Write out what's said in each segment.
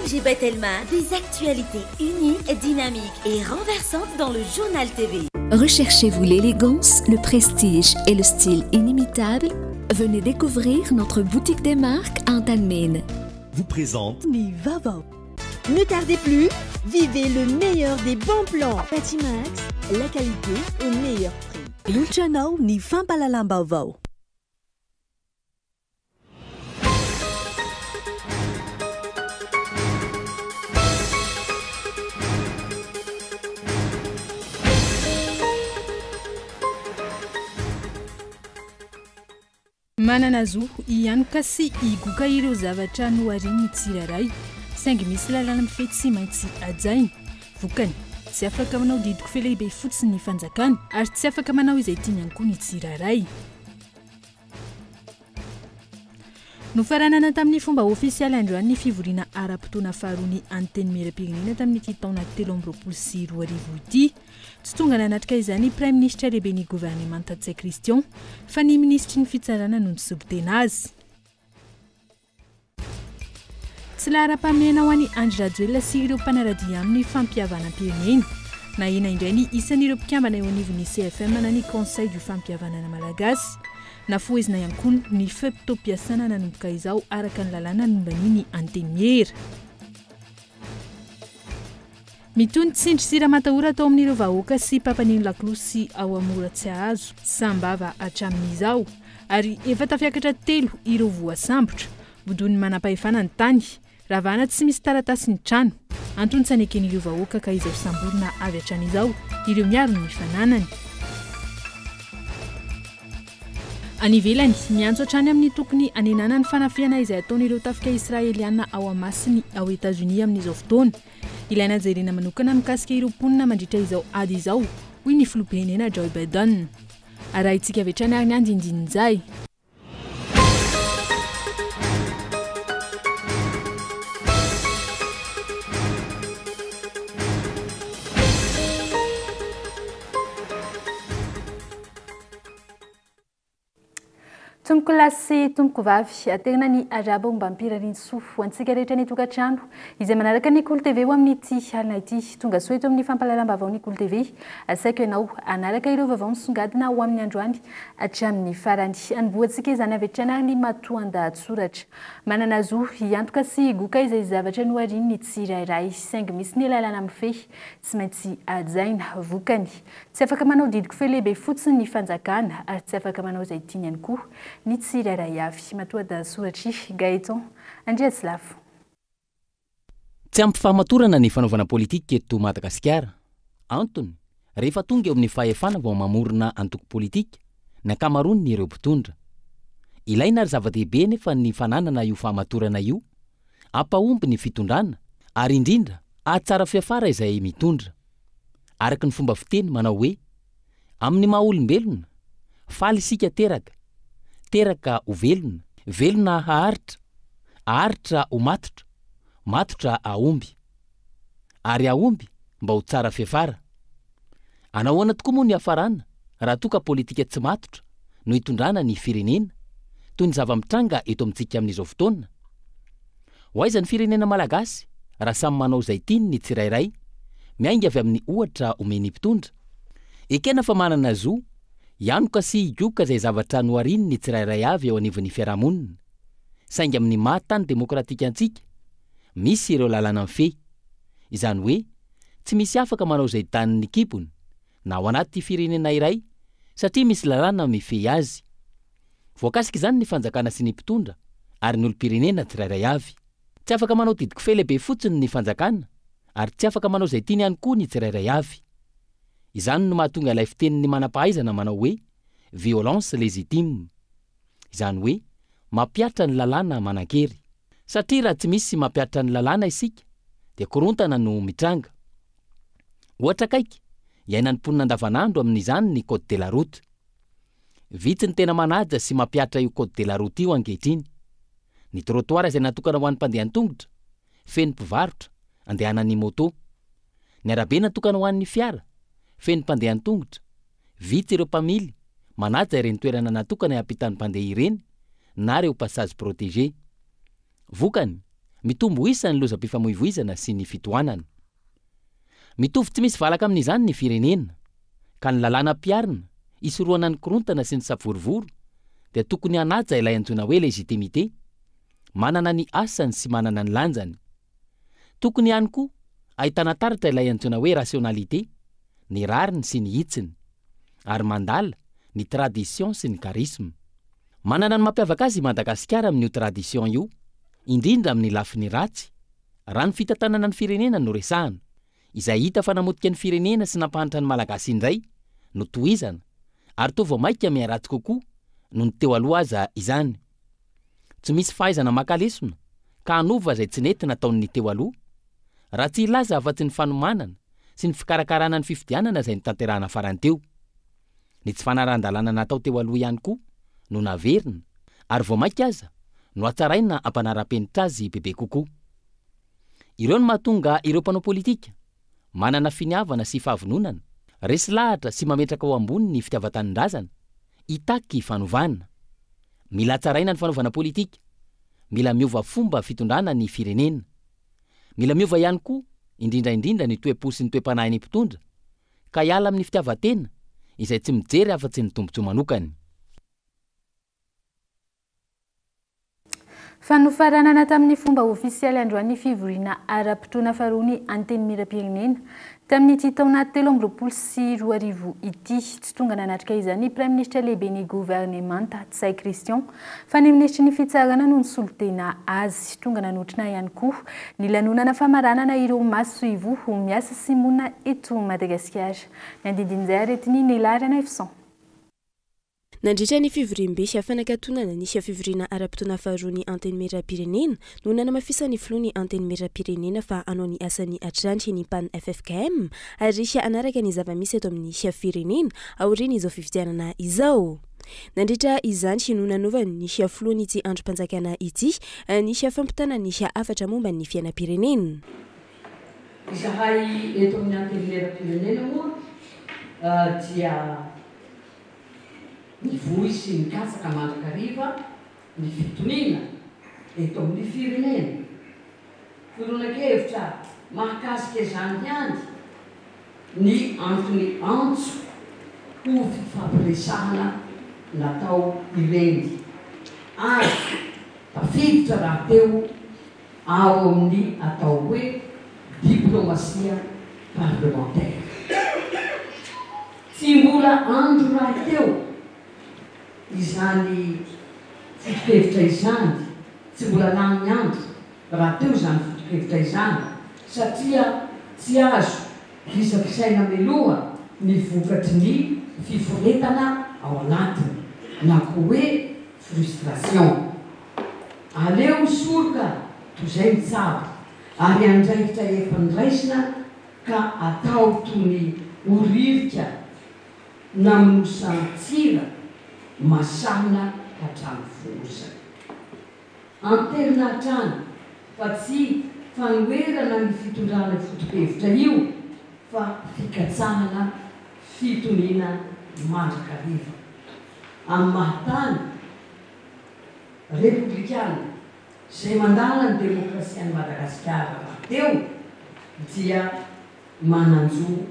ONG Batelma, des actualités uniques, dynamiques et renversantes dans le Journal TV. Recherchez-vous l'élégance, le prestige et le style inimitable Venez découvrir notre boutique des marques Antanimena. Vous présente Ny vaovao. Ne tardez plus, vivez le meilleur des bons plans. Batimax, la qualité au meilleur prix. Lolotra anao ny fampahalalam-baovao. Manana zo hianoka sy higoka ireo zavatra nohariany ny tsirairay, saingy misy lalàna mifehy tsy maintsy hajaina. Vokany, tsy afaka manao didiko fe lehibe fotsiny ny fanjakana, ary tsy afaka manao izay tiany ihany koa ny tsirairay. Nofaranana tamin'ny fomba ofisialy androany ny fivoriana ara-potoana faharoa ny Antenimierampirenena tamin'ity taona 2023 ity. Tsy tonga nanatrika izany ny Praiminisitra lehiben'ny governemanta Ntsay Christian fa ny minisitry ny Fitsarana no nisolo tena azy. Tsy laharam-pahamehana ho an'i Andry Rajoelina sy ireo mpanara-dia aminy ny fampihavanam-pirenena. Nahena indray ny isan'ireo mpikambana eo anivon'ny CFM na ny Conseil du Fampihavanana Malagasy. Nafohezina ihany koa ny fe-potoam-piasana nanomboka izao araka ny lalàna momba ny ny Antenimiera. Mitohy ny tsindry sy ramatahora atao amin'ireo vahoaka sy mpampaneno lakolosy ao Amoratsiahazo, Sambava hatramin'izao, ary efa tafiakatra telo ireo voasambotra. Bodoin'ny manampahefana ny tany, ravana tsy misy taratasy ny trano. Antony tsy aneken'ireo vahoaka ka izao samborina avy hatrany izao ireo miaro ny fananany. Any ivelany, miantso hatrany amin'ny tokony hanenana ny fanafihana izay ataon'ireo tafika Israeliana ao Hamas ny ao Etazonia amin'izao fotoana. Ilaina jerena manokana mikasika ireo mponina mandritra izao ady izao, hoy ny filoham-pirenena Joe Biden. Arahintsika avy hatrany ary ny andindinin'izay. Tompokolahy sy tompokovavy, aterina ny arahaba ombam-pirariantsoa ho antsika rehetra any an-tokantrano izay manaraka ny Kolo TV ho amin'ity alina ity. Tonga soa eto amin'ny fampahalalam-baovao ny Kolo TV. Asaiko ianao hanaraka ireo vaovao misongadina ho amin'ny androany hatramin'ny farany. Hanombohantsika izany avy hatrany ary ny matoandahatsoratra. Manana zo hiantoka sy higoka izay zavatra nohariany ny tsirairay, saingy misy ny lalàna mifehy tsy maintsy hajaina. Vokany, Tsy afaka manao didiko fe lehibe fotsiny ny fanjakana ary tsy afaka manao izay tiany ihany koa ny tsirairay avy. Matoa-dahatsoratr'i Gaëtan Andriatsilafo. Tsy ampy fahamatorana ny fanaovana politika eto Madagasikara. Antony, rehefa tonga eo amin'ny fahefana vao mamorona antoko politika ny ankamaroan'ireo mpitondra. Ilaina ary zava-dehibe anefa ny fananana io fahamatorana io hampahomby ny fitondrana ary indrindra hahatsara fiafara izay mitondra. Araka ny fomba fiteny manao hoe, Amin'ny maha olombelona, faly isika teraka, teraka ho velona, velona haharitra, haharitra ho matotra, matotra hahomby. Ary hahomby mba ho tsara fiafara. Anahoana tokoa moa ny hiafarana raha toa ka politika tsy matotra no hitondrana ny firenena, toy ny zava-mitranga eto amintsika amin'izao fotoana? Ho aiza ny firenena malagasy raha samy manao izay tiany ny tsirairay, miainga avy amin'ny ohatra omen'ny mpitondra? Ekena fa manana zo hianoka sy higoka izay zavatra nohariany ny tsirairay avy eo anivon'ny fiarahamonina. Saingy amin'ny maha tany demokratika antsika, misy ireo lalàna mifehy. Izany hoe, tsy misy afaka manao izay danin'ny kibony na ao anaty firenena iray satria misy lalàna mifehy azy. Voakasika izany ny fanjakana sy ny mpitondra ary ny olom-pirenena tsirairay avy. Tsy afaka manao didikofehy lehibe fotsiny ny fanjakana ary tsy afaka manao izay tiany ihany koa ny tsirairay avy. Izany no mahatonga ilay fitenin'ny manam-pahaizana manao hoe violence légitime. Izany hoe mampihatra ny lalàna manan-kery. Satria raha tsy misy mampihatra ny lalàna isika dia korontana no mitranga. Ohatra akaiky, iainan'ny mponina andavanandro amin'izany ny code de la route. Vitsy ny tena manaja sy mampihatra io code de la route io ankehitriny. Ny trottoir izay natokana ho an'ny mpandeha an-tongotra, feno mpivarotra, andehanan'ny moto. Ny arabe natokana ho an'ny fiara, feno mpandeha an-tongotra. Vitsy ireo mpamily manaja ireny toerana natokana hiampitan'ny mpandeha ireny na ireo passage protégé. Vokany, Mitombo isa ny lozam-pifamoivoizana sy ny fitohanana. Mitovy tsy misy valaka amin'izany ny firenena, ka ny lalàna ampiharina hisorohana ny korontana sy ny savorovoro dia tokony hanaja ilay antsoina hoe légitimité, manana ny asany sy manana ny lanjany. Tokony ihany koa ahitana taratra ilay antsoina hoe rationalité, ny rariny sy ny hitsiny, ary mandala ny tradition sy ny charisme. Manana ny mampiavaka azy i Madagasikara amin'io tradition io, indrindra amin'ny lafiny ratsy, raha ny fitantanana ny firenena no resahana. Izay hita fa namotika ny firenena sy nampahantra ny Malagasy indray no tohizana, ary toa vao mainka miharatsy kokoa noho ny teo aloha aza izany. Tsy misy fahaizana maka lesona ka hanova izay tsy nety nataon'ny teo aloha, raha tsy hilaza afa-tsy ny fanomanana sy ny fikarakarana ny fifidianana izay notanterahana farany teo. Ny tsy fanarahan-dalàna natao teo aloha ihany koa no naverina ary vao mainka aza nohatsaraina hampanara-penitra azy bebe kokoa. Ireo no mahatonga ireo mpanao politika manana finiavana sy fahavononana, resy lahatra sy mametraka ho ambony ny fitiavan-tanindrazana, hitaky fanovana. Mila hatsaraina ny fanaovana politika, mila miova fomba fitondrana ny firenena. Mila miova ihany koa, indrindra indrindra ny toe-po sy ny toe-panahin'ny mpitondra, ka hiala amin'ny fitiavan-tena izay tsy mijery afa-tsy ny tombontsoa manokany. Fa nofaranana tamin'ny fomba ofisialy androany ny fivoriana ara-potoana faharoa ny Antenimierampirenena tamin'ity taona 2023 ity. Tsy tonga nanatrika izany ny Praiminisitra lehiben'ny governemanta, Ntsay Christian, fa ny minisitry ny Fitsarana no nisolo tena azy. Tonga nanotrona ihany koa ny lanonana famaranana ireo masoivoho miasa sy monina eto Madagasikara. Ny andindin'izay aretin'i Nela Ranaivoson. Nandritra ny fivoriambe fanakatonana ny fivoriana ara-potoana faharoa ny Antenimierampirenena no nanamafisan'ny filoha ny Antenimierampirenena fa hanao ny asany hatrany ny Pan ffkm ary hanaraka ny zava-misy eto amin'ny firenena aorian'izao fifidianana izao. Nandritra izany no nanaovan'ny filohan'ity andrim-panjakana ity ny fampitana ny hafatra momba ny fiainam-pirenena. Izahay eto amin'ny Antenimierampirenena moa dia. Mivoy sy mikatsaka mandrakariva ny fitoniana eto amin'ny firenena. Fironan-kevitra mahakasika izany ihany ny antony antso ho fifampiresahana natao ireny ary tafiditra rahateo ao amin'ny atao hoe diplomasia parlementaire. Tsy mbola andro rahateo izany foto-kevitra izany, tsy mbola lany andro rahateo izany foto-kevitra izany satria tsy azo visavisaina meloha ny vokatry ny fiforetana ao anatiny na koa hoe frustration. Aleo misoroka toy izay mitsabo ary andraikitra efa noraisina ka atao toy ny horirika namonosan-tsira masahina hatramin'ny fonosana. Anterina hatrany fa tsy fanoherana ny fitondrana io foto-kevitra io fa fikatsahana fitoniana mandrakariva amin'ny maha tany Repoblikana izay mandala ny demokrasian'i Madagasikara rahateo dia manan-jo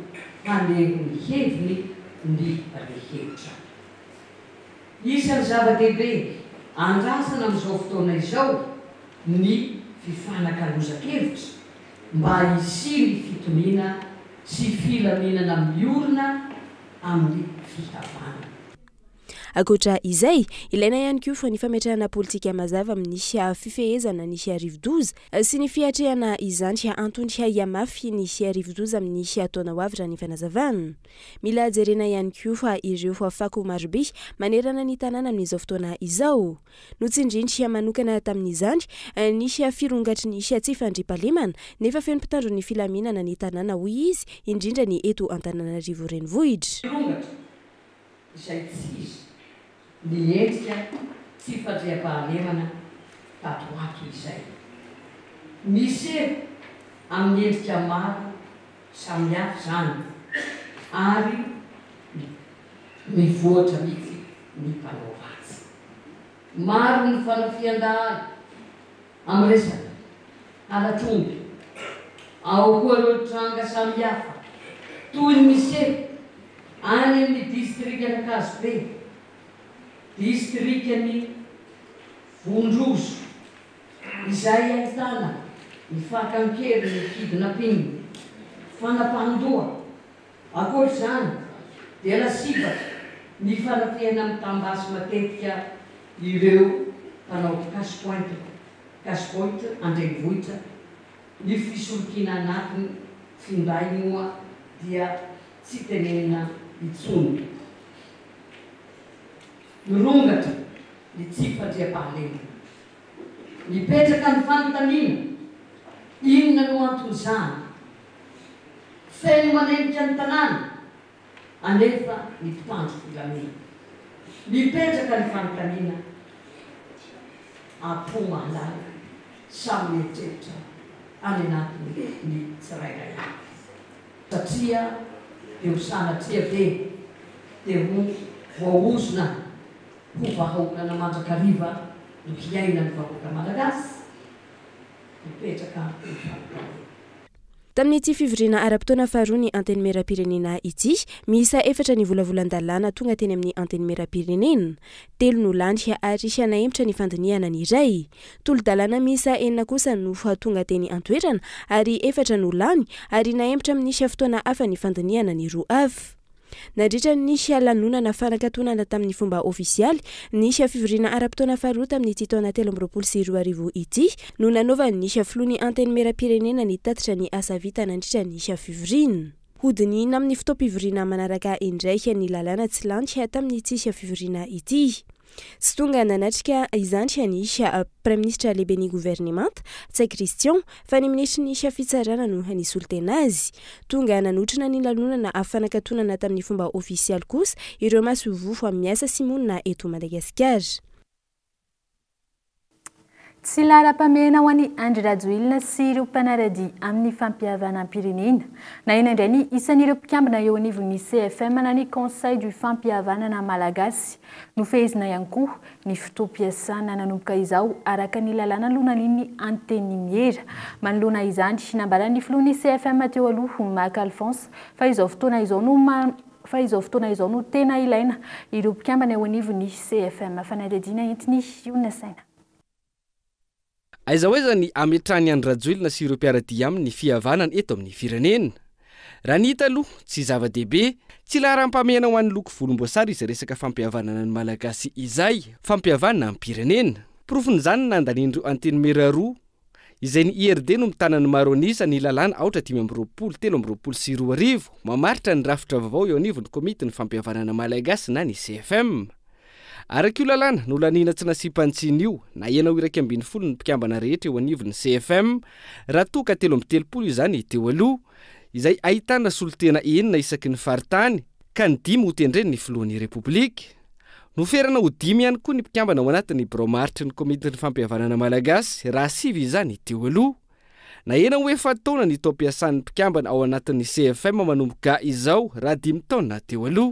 haneho ny heviny ny rehetra. Isan'ny zava-dehibe andrasana amin'izao fotoana izao ny fifanakalozan-kevitra mba hisian'ny fitoniana sy filaminana miorina amin'ny fihavanana. Ankoatra izay, ilaina ihany koa fa ny fametrahana politika mazava amin'ny fifehezana ny rivodoza sy ny fiatrehana izany antony hihamafy ny rivodoza amin'ny taona ho avy raha ny fanazavana. Mila jerena ihany koa ireo fako marobe manerana ny tanàna amin'izao fotoana izao. Notsindriny manokana tamin'izany ny firongatry ny tsy fandriampahalemana nefa feno mpitandro ny filaminana ny tanàna hoy izy, indrindra ny eto Antananarivo renivohitra. Firongatra izay tsy izy ny endrika tsy fandriampahalemana tato ho ato izay. Miseho amin'ny endrika maro samihafa izany ary mivoatra mihitsy ny mpanao ratsy. Maro ny fanafihan-dahalo amin'ny resaka. halatr'omby. Ao koa ireo tranga samihafa toy ny miseho any amin'ny distrikan'Ankazobe, distrikan'i Vondrozo, izay ahitana ny fakan-kery ny kidnapping, fanapahan-doha. Ankoatra izany dia lasibatra ny fanafihana mitam-basy matetika ireo mpanao cash point, cash point an-drenivohitra, ny fisolokiana anaty finday moa dia tsy tenenina intsony. Mirongatra ny tsy fandriampahalemana. Mipetraka ny fanontaniana, inona no anton'izany? Feno manenika ny tanàna anefa ny mpitandro filaminana. Mipetraka ny fanontaniana, am-po mahalala samy mieritreritra any anatiny ny tsirairay avy. Satria dia ho sanatria ve dia ho voaozona ho vahaolana mandrakariva no hiainan'ny vahoaka malagasy? Mipetraka ny fanontaniana. Tamin'ity fivoriana ara-potoana faharoa ny Antenimierampirenena ity, miisa efatra ny volavolan-dalàna tonga teny amin'ny Antenimierampirenena. Telo no lany ary nahemotra ny fandinihana ny iray. Tolo-dalàna miisa enina kosa no tonga teny an-toerana ary efatra no lany ary nahemotra amin'ny fotoana hafa ny fandinihana ny roa hafa. Nandritra ny lanonana fanakatonana tamin'ny fomba ofisialy ny fivoriana ara-potoana faharoa tamin'ity taona 2023 ity no nanaovan'ny filohan'ny Antenimierampirenena ny tatitra ny asa vita nandritra ny fivoriana. Hodinihina amin'ny fotoam-pivoriana manaraka indray ny lalàna tsy lany tamin'ity fivoriana ity. Tsy tonga nanatrika izany ny Praiminisitra lehiben'ny governemanta, Ntsay Christian, fa ny minisitry ny Fitsarana no nisolo tena azy. Tonga nanotrona ny lanonana fanakatonana tamin'ny fomba ofisialy kosa ireo masoivoho miasa sy monina eto Madagasikara. Tsy laharam-pahamehana ho an'i Andry Rajoelina sy ireo mpanara-dia amin'ny fampihavanam-pirenena. Nahena indray ny isan'ireo mpikambana eo anivon'ny CFM na ny Conseil du Fampihavanana Malagasy. Nofehezina ihany koa ny fotoam-piasana nanomboka izao araka ny lalàna lonalian'ny Antenimiera. Manoloana izany, nambaran'ny filohan'ny CFM teo aloha, Maka Alphonse, fa izao fotoana izao no fa izao fotoana izao no tena ilaina ireo mpikambana eo anivon'ny CFM. Fanadihadiana entin'i Ionona Saina. Aiza ho aiza ny hametrahan'i Andry Rajoelina sy ireo mpiara-dia aminy ny fihavanana eto amin'ny firenena? Raha ny hita aloha, tsy zava-dehibe, tsy laharam-pahamehana ho an'ny loko volomboasary izay resaka fampihavanana ny Malagasy izay, fampihavanam-pirenena. Porofon'izany ny nandanian'ireo antenimiera roa, izay ny IRD no mitana ny maro an'isa, ny lalàna aotra 25 2023 mamaritra ny rafitra vaovao eo anivon'ny komitin'ny fampihavanana malagasy na ny CFM. Araka io lalàna nolaniana tsy nasiam-panitsiana io, nahena ho 11 ny mpikambana rehetra eo anivon'ny CFM raha toa ka 33 izany teo aloha, izay ahitana solontena enina isaky ny faritany, ka ny dimy hotendren'ny filohan'ny Repoblika. Noferana ho dimy ihany koa ny mpikambana ao anatin'ny birao maharitry ny komitin'ny fampihavanana malagasy raha sivy izany teo aloha. Nahena ho efa-taona ny taom-piasan'ny mpikambana ao anatin'ny CFM manomboka izao raha dimy taona teo aloha.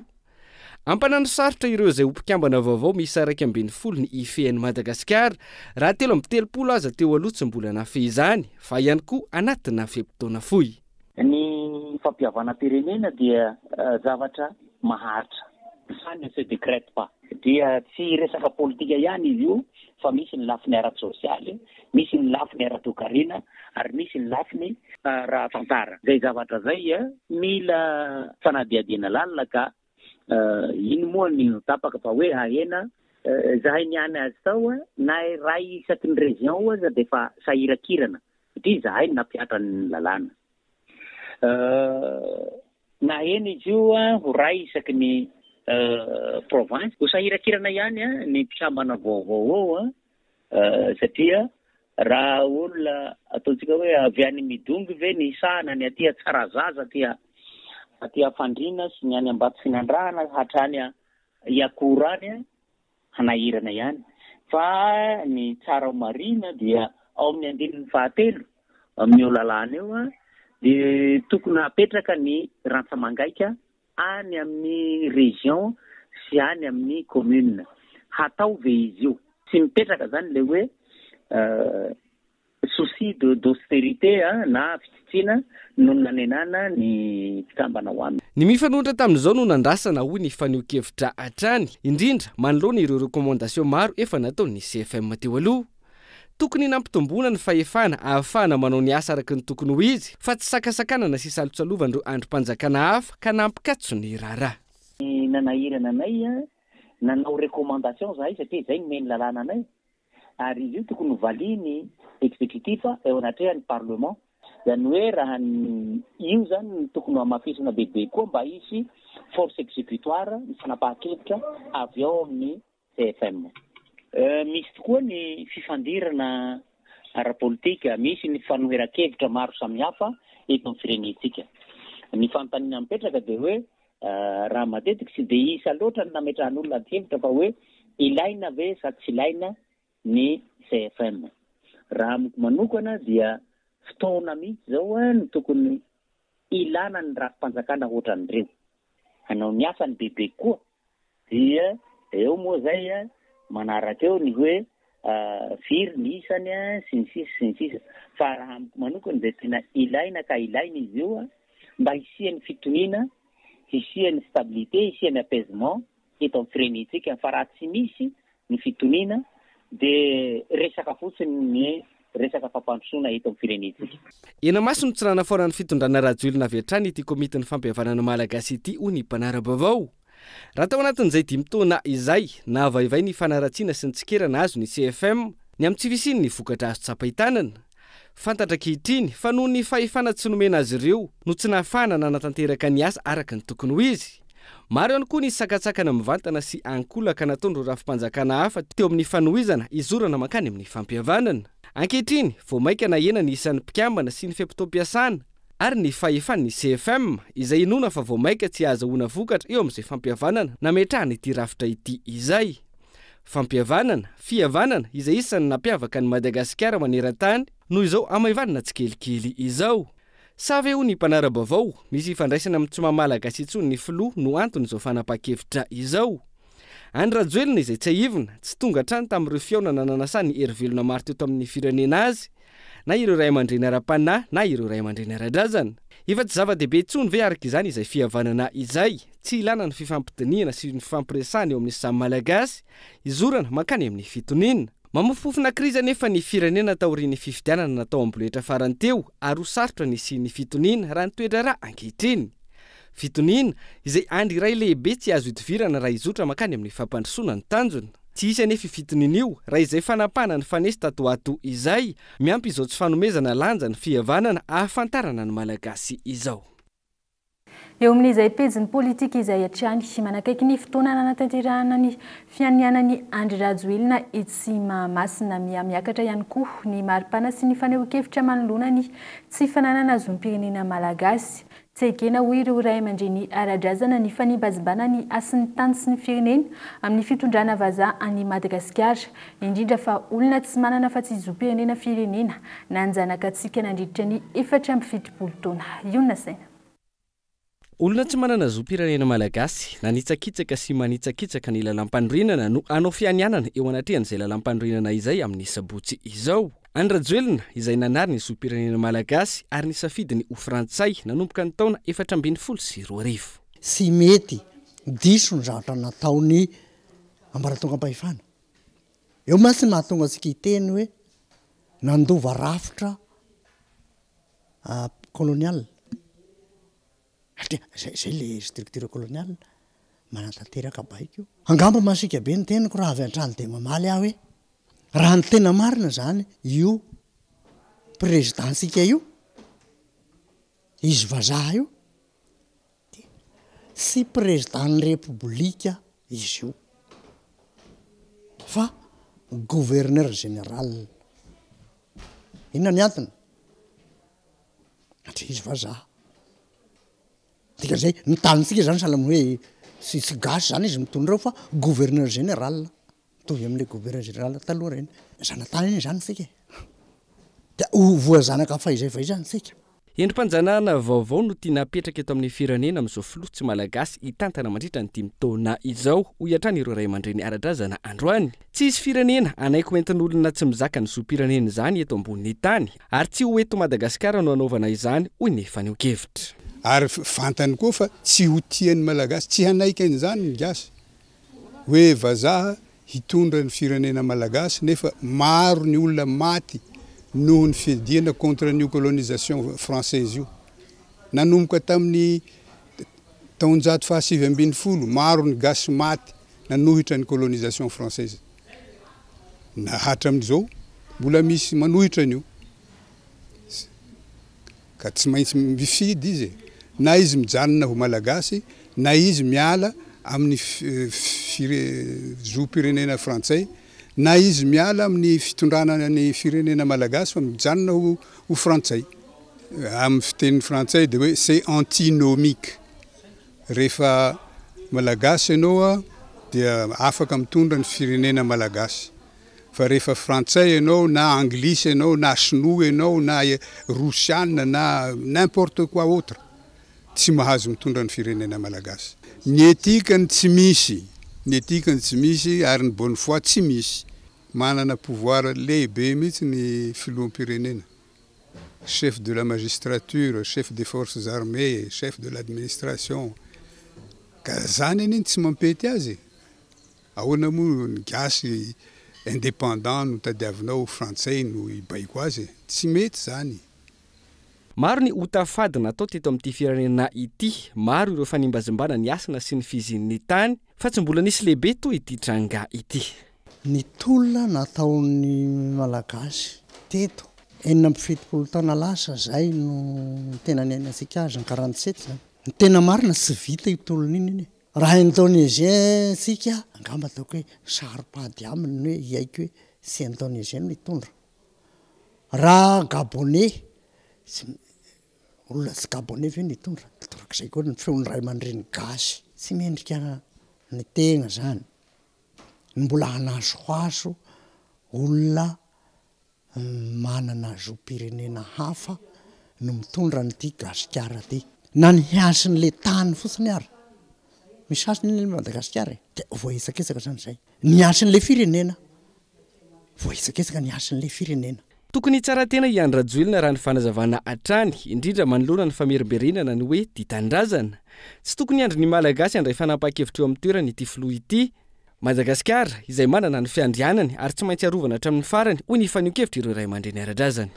Ampanano sarotra ireo izay ho mpikambana vaovao miisa 11 ny hifehy an'i Madagasikara, raha 33 aza teo aloha tsy mbola nahafehy izany, fa ihany koa anatina fe-potoana fohy. Ny fampihavanam-pirenena dia zavatra maharitra, ça ne se décrète pas. Dia tsy resaka politika ihany izy io fa misy ny lafiny ara-tsosialy, misy ny lafiny ara-toekarena ary misy ny lafiny ara-tantara. Izay zavatra izay mila fanadihadiana lalina ka iny moa no tapaka fa hoe hahena. Izahay niany azy tao na iray isaky ny région aza dia efa sahirakirana satria izahay no nampihatra ny lalàna. Nahena izy io ho iray isaky ny province. Ho sahirakirana ihany ny mpikambana vaovao ao satria raha olona ataontsika hoe avy any Midongy ve ny hisahana ny aty Tsarazaza, aty aty Fandriana sy ny any Ambatofinandrahana hatrany Iakora any, hanahirana ihany. Fa ny tsara ho marihina dia ao amin'ny andininy fahatelo amin'io lalàna io dia tokony hapetraka ny rantsa-mangaika any amin'ny région sy any amin'ny commune. Hatao ve izy io? Tsy mipetraka izany ilay hoe. Souci de d'austérité na fitsitsiana no nanenana ny mpikambana ao aminy. Ny mifanohitra tamin'izao no nandrasana, hoy ny fanehoan-kevitra hatrany, indrindra manoloana ireo recommandation maro efa nataon'ny CFM teo aloha. Tokony nampitomboana ny fahefana ahafahana manao ny asa araka ny tokony ho izy fa tsy sakasakanana sy salotsalovan'ireo andrim-panjakana hafa ka nampikatso ny raharaha. Ny nanahirana anay, nanao recommandation izahay satria izay nomen'ny lalàna anay, ary izy io tokony ho valian'ny executif eo anatrehan'ny parlement. Izany hoe raha ny io izany no tokony ho hamafisina bebe koa mba hisy force executoire ny fanapahan-kevitra avy ao amin'ny CFM. Misy tokoa ny fifandirana ara-politika, misy ny fanoheran-kevitra maro samihafa eto amin'ny firenentsika. Ny fanontaniana mipetraka dia hoe raha matetika tsy dia isa loatra ny nametrahan'olona adihevitra fa hoe ilaina ve sa tsy ilaina ny CFM. Raha amiko manokana dia fotoana mihitsy izao no tokony ilana ny rafi-panjakana ohatran'ireo. Hanao ny asany bebe kokoa dia eo moa izay manaraka eo ny hoe firy ny isany sy ny sisa sy ny sisa. Fa raha amiko manokana dia tena ilaina ka ilaina izy io mba hisian'ny fitoniana, hisian'ny stabilité, hisian'ny apaisement eto amin'ny firenentsika fa raha tsy misy ny fitoniana dia resaka fotsiny ny resaka fampandrosoana eto amin'ny firenentsika. Eny Amaso no tsy nanafoanan'ny fitondrana Rajoelina avy hatrany ity komitin'ny fampihavanana malagasy ity, hoy ny mpanara-baovao. Raha tao anatin'izay dimy taona izay, nahavaivay ny fanaratsiana sy ny tsikera nahazo ny CFM ny amin'ny tsy fisian'ny vokatra azo tsapain-tanana. Fantatra ankehitriny fa noho ny fahefana tsy nomena azy ireo no tsy nahafahana nanatanteraka ny asa araka ny tokony ho izy. Maro ihany koa ny sakantsakana mivantana sy ankolaka nataon'ireo rafi-panjakana hafa teo amin'ny fanohizana hizorana mankany amin'ny fampihavanana. Ankehitriny, vao mainka nahena ny isan'ny mpikambana sy ny fe-potoam-piasana ary ny fahefan'ny CFM, izay inoana fa vao mainka tsy hahazahoana vokatra eo amin'izay fampihavanana nametrahana ity rafitra ity izay. Fampihavanana, fihavanana, izay isan'ny nampiavaka an'i Madagasikara maneran-tany noho izao hamaivanina tsikelikely izao. Sa ve hoy ny mpanara-baovao, misy ifandraisana amin'ny tsy maha Malagasy intsony ny filoha no anton'izao fanapahan-kevitra izao? Andry Rajoelina izay tsiahivina, tsy tonga hatrany tamin'ireo fihaonana nanasan'ny hery velona maro teto amin'ny firenena azy, na ireo ray aman-dreny ara-panahy na ireo ray aman-dreny ara-drazana. Efa tsy zava-dehibe intsony ve araka izany izay fihavanana izay? Tsy ilana ny fifampidinihana sy ny fifampiresahana eo amin'ny samy Malagasy, hizorana mankany amin'ny fitoniana. Mamofompofona krizy anefa ny firenena taorian'ny fifidianana natao amboletra farany teo ary ho sarotra ny hisian'ny fitoniana raha ny toe-draharaha ankehitriny. Fitoniana, izay andry iray lehibe tsy azo idivirana raha hizotra mankany amin'ny fampandrosoana ny tanjona. Tsy hisy anefa io fitoniana io raha izay fanapahana nifanesy tato ho ato izay, miampy izao tsy fanomezana lanja ny fihavanana ahafantarana ny Malagasy izao. Eo amin'izay pejin'ny politika izay hatrany, manakaiky ny fotoana nanatanterahana ny fianianan'i Andry Rajoelina etsy Mahamasina. Miha-miakatra ihany koa ny maripana sy ny fanehoan-kevitra manoloana ny tsy fananana zom-pirenena malagasy. Tsy ekena hoy ireo ray aman-dreny ara-drazana ny fanimbazimbana ny hasin'ny tany sy ny firenena amin'ny fitondrana vazaha an'i Madagasikara, indrindra fa olona tsy manana afa-tsy zom-pirenena firenena nanjanaka antsika nandritra ny 74 taona. Io no nasaina. Olona tsy manana zom-pirenena malagasy, nanitsakitsaka sy manitsakitsaka ny lalàmpanorenana no hanao fianianana eo anatrehan'izay lalàmpanorenana izay amin'ny sabotsy izao. Andry Rajoelina, izay nanary ny zom-pirenena malagasy ary nisafidy ny ho frantsay nanomboka ny taona 2014. Tsy mety, diso ny zavatra nataon'ny ambaratongam-pahefana. Eo mantsy no mahatonga antsika hiteny hoe nandova rafitra colonial. Satria zay zay le structure coloniale, manatanteraka baiko. Angamba masiaka be ny teniko raha avy hatrany dia mamaly aho hoe raha ny tena marina izany io président-tsika io, izy vazaha io, dia tsy président-n'ny repoblika izy io fa gouverneur général. Inona ny antony? Satria izy vazaha. Dikan'izay, ny tanintsika izany sahala amin'ny hoe tsy tsy gasy izany izy mitondra eo fa gouverneur général. Mitovy amin'ilay gouverneur général taloha ireny. Zanatany anie izany isika e. Dia ho voazanaka fahizay fahizay izany isika. Endri-panjanahana vaovao no tiana hapetraka eto amin'ny firenena amin'izao filoha tsy malagasy hitantana mandritra ny dimy taona izao, hoy hatrany ireo ray aman-dreny ara-drazana androany. Tsy hisy firenena hanaiky ho entin'olona tsy mizaka ny zom-pirenena izany eto ambonin'ny tany, ary tsy ho eto Madagasikara no hanaovana izany, hoy ny fanehoan-kevitra. Ary fantany koa fa tsy ho tian'ny Malagasy, tsy hanaiky an'izany ny Gasy, hoe vazaha hitondra ny firenena malagasy nefa maro ny olona maty noho ny fiadiana contre an'io colonisation française io. Nanomboka tamin'ny taonjato faha 19, maro ny gasy maty nanohitra ny colonisation française. Na hatramin'izao mbola misy manohitra an'io. Ka tsy maintsy mifidy izy e! Na izy mijanona ho Malagasy na izy miala amin'ny zom-pirenena frantsay, na izy miala amin'ny fitondrana ny firenena Malagasy fa mijanona ho frantsay. Amin'ny fiteny frantsay dia hoe c'est antinomique. Rehefa Malagasy ianao dia afaka mitondra ny firenena Malagasy. Fa rehefa frantsay ianao na anglisy ianao na sinoa ianao na rosiana na n'importe quoi autre tsy mahazo mitondra ny firenena malagasy. Ny éthique-ny tsy misy, ny éthique-ny tsy misy ary ny bonne foi tsy misy. Manana pouvoir lehibe mihitsy ny filoham-pirenena, chef de la magistrature, chef des forces armées, chef de l'administration, ka zany anie no tsy mampety azy e. Ahoana moa ny gasy indépendant no tadiavinao frantsay no hibaiko azy e? Tsy mety zany. Maro ny ota fady natao teto amin'ity firenena ity, maro ireo fanimbazimbana ny hasina sy ny fizin'ny tany, fa tsy mbola nisy lehibe toy ity tranga ity. Ny tolona nataon'ny Malagasy teto 76 taona lasa izay no tena niainantsika azy, ny 47 izany. Ny tena marina tsy vita io tolona iny anie. Raha Indonesien tsika, angamba ataoko hoe saro-pady aminy ny hoe hiaiky hoe tsy Indonesien no hitondra. Raha Gabonais, tsy, olona tsy Gabonais ve no hitondra? Torak'izay koa ny feon'ny ray aman-dreny gasy. Tsy mendrika ny tegna zany ny mbola hanasohaso olona manana zom-pirenena hafa no mitondra an'ity Gasikara ity. Na ny hasin'ilay tany fotsiny ary. Misy hasiny anie Madagasikara e. Dia voahetsaketsaka izany izay. Ny hasin'ilay firenena. Voahetsaketsaka ny hasin'ilay firenena. Tokony hitsara tena i Andry Rajoelina raha ny fanazavana hatrany, indrindra manoloana ny famerimberenana ny hoe tia tanindrazana. Tsy tokony hiandry ny Malagasy handray fanapahan-kevitra eo amin'ny toerany ity filoha ity. Madagasikara, izay manana ny fiandrianany ary tsy maintsy arovana hatramin'ny farany, hoy ny fanehoan-kevitr'ireo ray aman-dreny ara-drazana.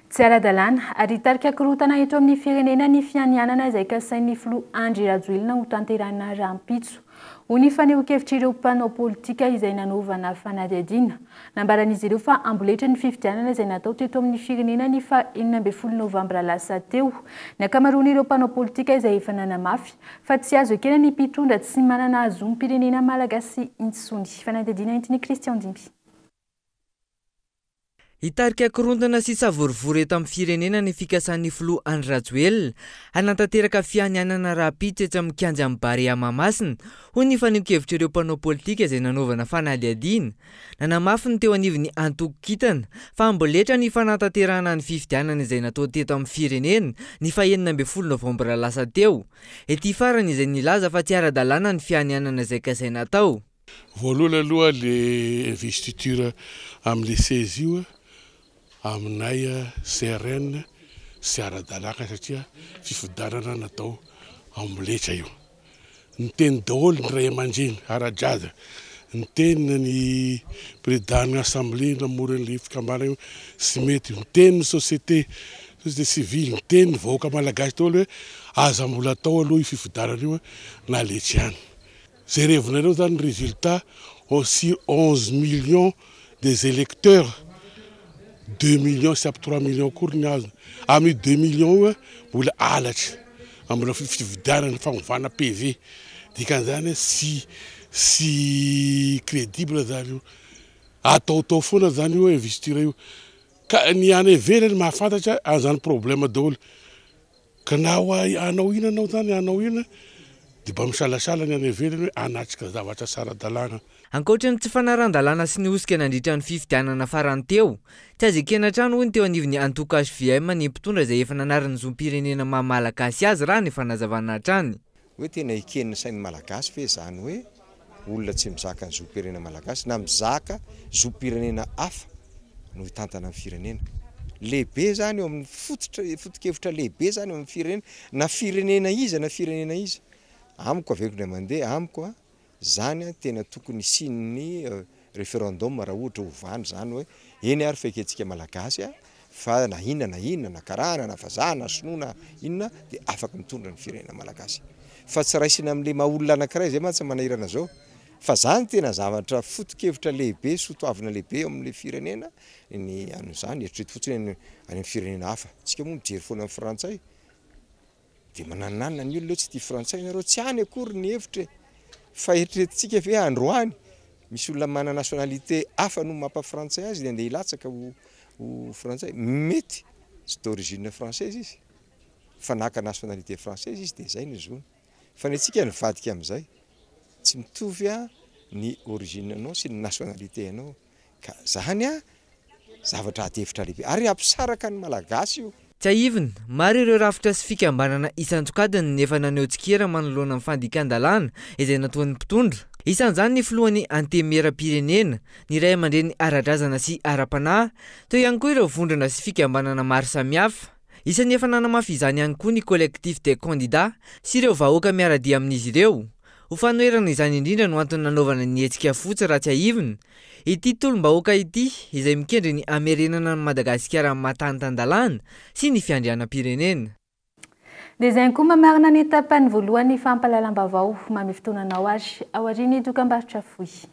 Tsy ara-dalàna ary hitarika korontana eto amin'ny firenena ny fianianana izay kasain'ny filoha Andry Rajoelina hotanterahina rahampitso, hoy ny fanehoan-kevitr'ireo mpanao politika izay nanaovana fanadihadiana. Nambaran'izy ireo fa amboletra ny fifidianana izay natao teto amin'ny firenena ny faha 16 novambra lasa teo. Ny ankamaroan'ireo mpanao politika izay efa nanamafy fa tsy azo ekena ny mpitondra tsy manana zom-pirenena malagasy intsony. Fanadihadiana entin'i Christian Dimby. Hitarika korontana sy savorovoro eto amin'ny firenena ny fikasan'ny filoha Andry Rajoelina hanatanteraka fianianana rahampitso etsy amin'ny kianjan'ny Barea Mahamasina, hoy ny fanehoan-kevitr'ireo mpanao politika izay nanaovana fanadihadiana. Nanamafy ny teo anivon'ny antoko Kintana fa amboletra ny fanatanterahana ny fifidianana izay natao teto amin'ny firenena ny fahenina ambin'ny folo novambra lasa teo. Ity farany izay nilaza fa tsy ara-dalàna ny fianianana izay kasaina atao. Voalohany aloha le investiture amle seza io aminay CRN tsy ara-dalàka satria fifidianana natao amboletra io. Niteny daholo ny ray aman-dreny ara-drazana, niteny ny président-n'ny assemblée namory an'ilay fikambanana io tsy mety io, niteny ny société, société civile, niteny ny vahoaka malagasy daholo hoe aza mbola atao aloha io fifidianana io na letsy ihany. Jerevinareo zany ny résultat sur 11 millions des électeurs, 2 millions sy ampy 3 millions akory ny azony. Amin'io 2 millions io mbola halatra, mbola fividianana, fanovana PV. Dikan'izany tsy tsy crédible zany io. Ataotao foana zany io investiture io. Ka ny any ivelany mahafantatra an'izany problème daholo. Ka na ho hanao inona anao zany, hanao inona, dia mba misalasala ny any ivelany hoe hanatrika zavatra tsy ara-dalàna. Ankoatra ny tsy fanarahan-dalàna sy ny hosika nandritra ny fifidianana farany teo, tsy azo ekena hatrany hoy ny teo anivon'ny antoko hvm ny mpitondra izay efa nanary ny zom-pirenena maha Malagasy azy raha ny fanazavana hatrany. Hoe tena eken'ny sain'ny Malagasy ve izany hoe olona tsy mizaka ny zom-pirenena Malagasy na mizaka zom-pirenena hafa no hitantana ny firenena? Lehibe izany eo amin'ny fototra, foto-kevitra lehibe izany eo amin'ny firenena, na firenena iza na firenena iza. Amiko averiko indray mandeha, amiko Zany an tena tokony hisian'ny referendum raha ohatra hovany zany hoe eny ary fa ekentsika malagasy an fa na inona na inona na karana na vazaha na sinoa na inona dia afaka mitondra ny firenena malagasy fa tsy raisina amin'le maha olona anakiray zay mantsy manahirana zao fa zany tena zavatra foto-kevitra lehibe soa toavina lehibe eo amin'le firenena ny an'izany eritrereto fotsiny any amin'ny firenena hafa tsika moa mijery foana ny frantsay Dia manananana ny olona hoe tsy tia frantsay nareo, tsy any akory ny hevitra e! Fa eritreretintsika ve androany misy olona manana nationalité hafa noho ny maha frantsay azy dia andeha hilatsaka ho ho frantsay? Mety tsy d'origine française izy fa naka nationalité française izy dia izay no zony. Fa ny antsika nivadika amin'izay, tsy mitovy ny origine anao sy ny nationalité anao. Ka zany a zavatra ady hevitra lehibe ary hampisaraka ny Malagasy io. Tsiahivina, maro ireo rafitra sy fikambanana isan-tsokajiny no efa naneho tsikera manoloana ny fandikan-dalàna izay nataon'ny mpitondra. Isan'izany ny filohan'ny Antenimierampirenena, ny ray aman-dreny ara-drazana sy ara-panahy, teo ihany koa ireo vondrona sy fikambanana maro samihafa. Isan'ny efa nanamafy izany ihany koa ny Collectif des candidats sy ireo vahoaka miara-dia amin'izy ireo. Ho fanoherana izany indrindra no antony nanaovana ny hetsika fotsy raha tsiahivina, ity tolom-bahoaka ity izay mikendry ny hamerenana an'i Madagasikara amin'ny maha tany tan-dalàna sy ny fiandrianam-pirenena. Dia izay ihany koa mamarana ny tapany voalohan'ny fampahalalam-baovao. Manome fotoana anao ary aorian'ny dokambarotra fohy.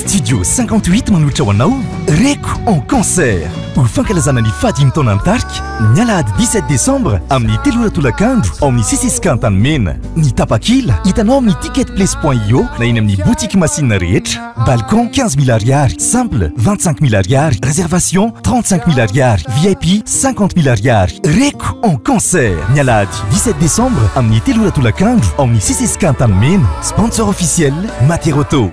Studio 58 manolotra ho anao Reko en concert ho fankalazana ny fahadimy taonan'ny tarika ny alahady 17 décembre amin'ny telo ora tolakandro ao amin'ny CCSK Antanimena. Ny tapakila hitanao amin'ny ticketplace.io na eny amin'ny boutique Masina rehetra. Balcon 15 mille ariary, simple 25 mille ariary, réservation 35 mille ariary, VIP 50 mille ariary. Reko en concert ny alahady 17 décembre amin'ny telo ora tolakandro ao amin'ny CCSK Antanimena. Sponsor officiel Materauto.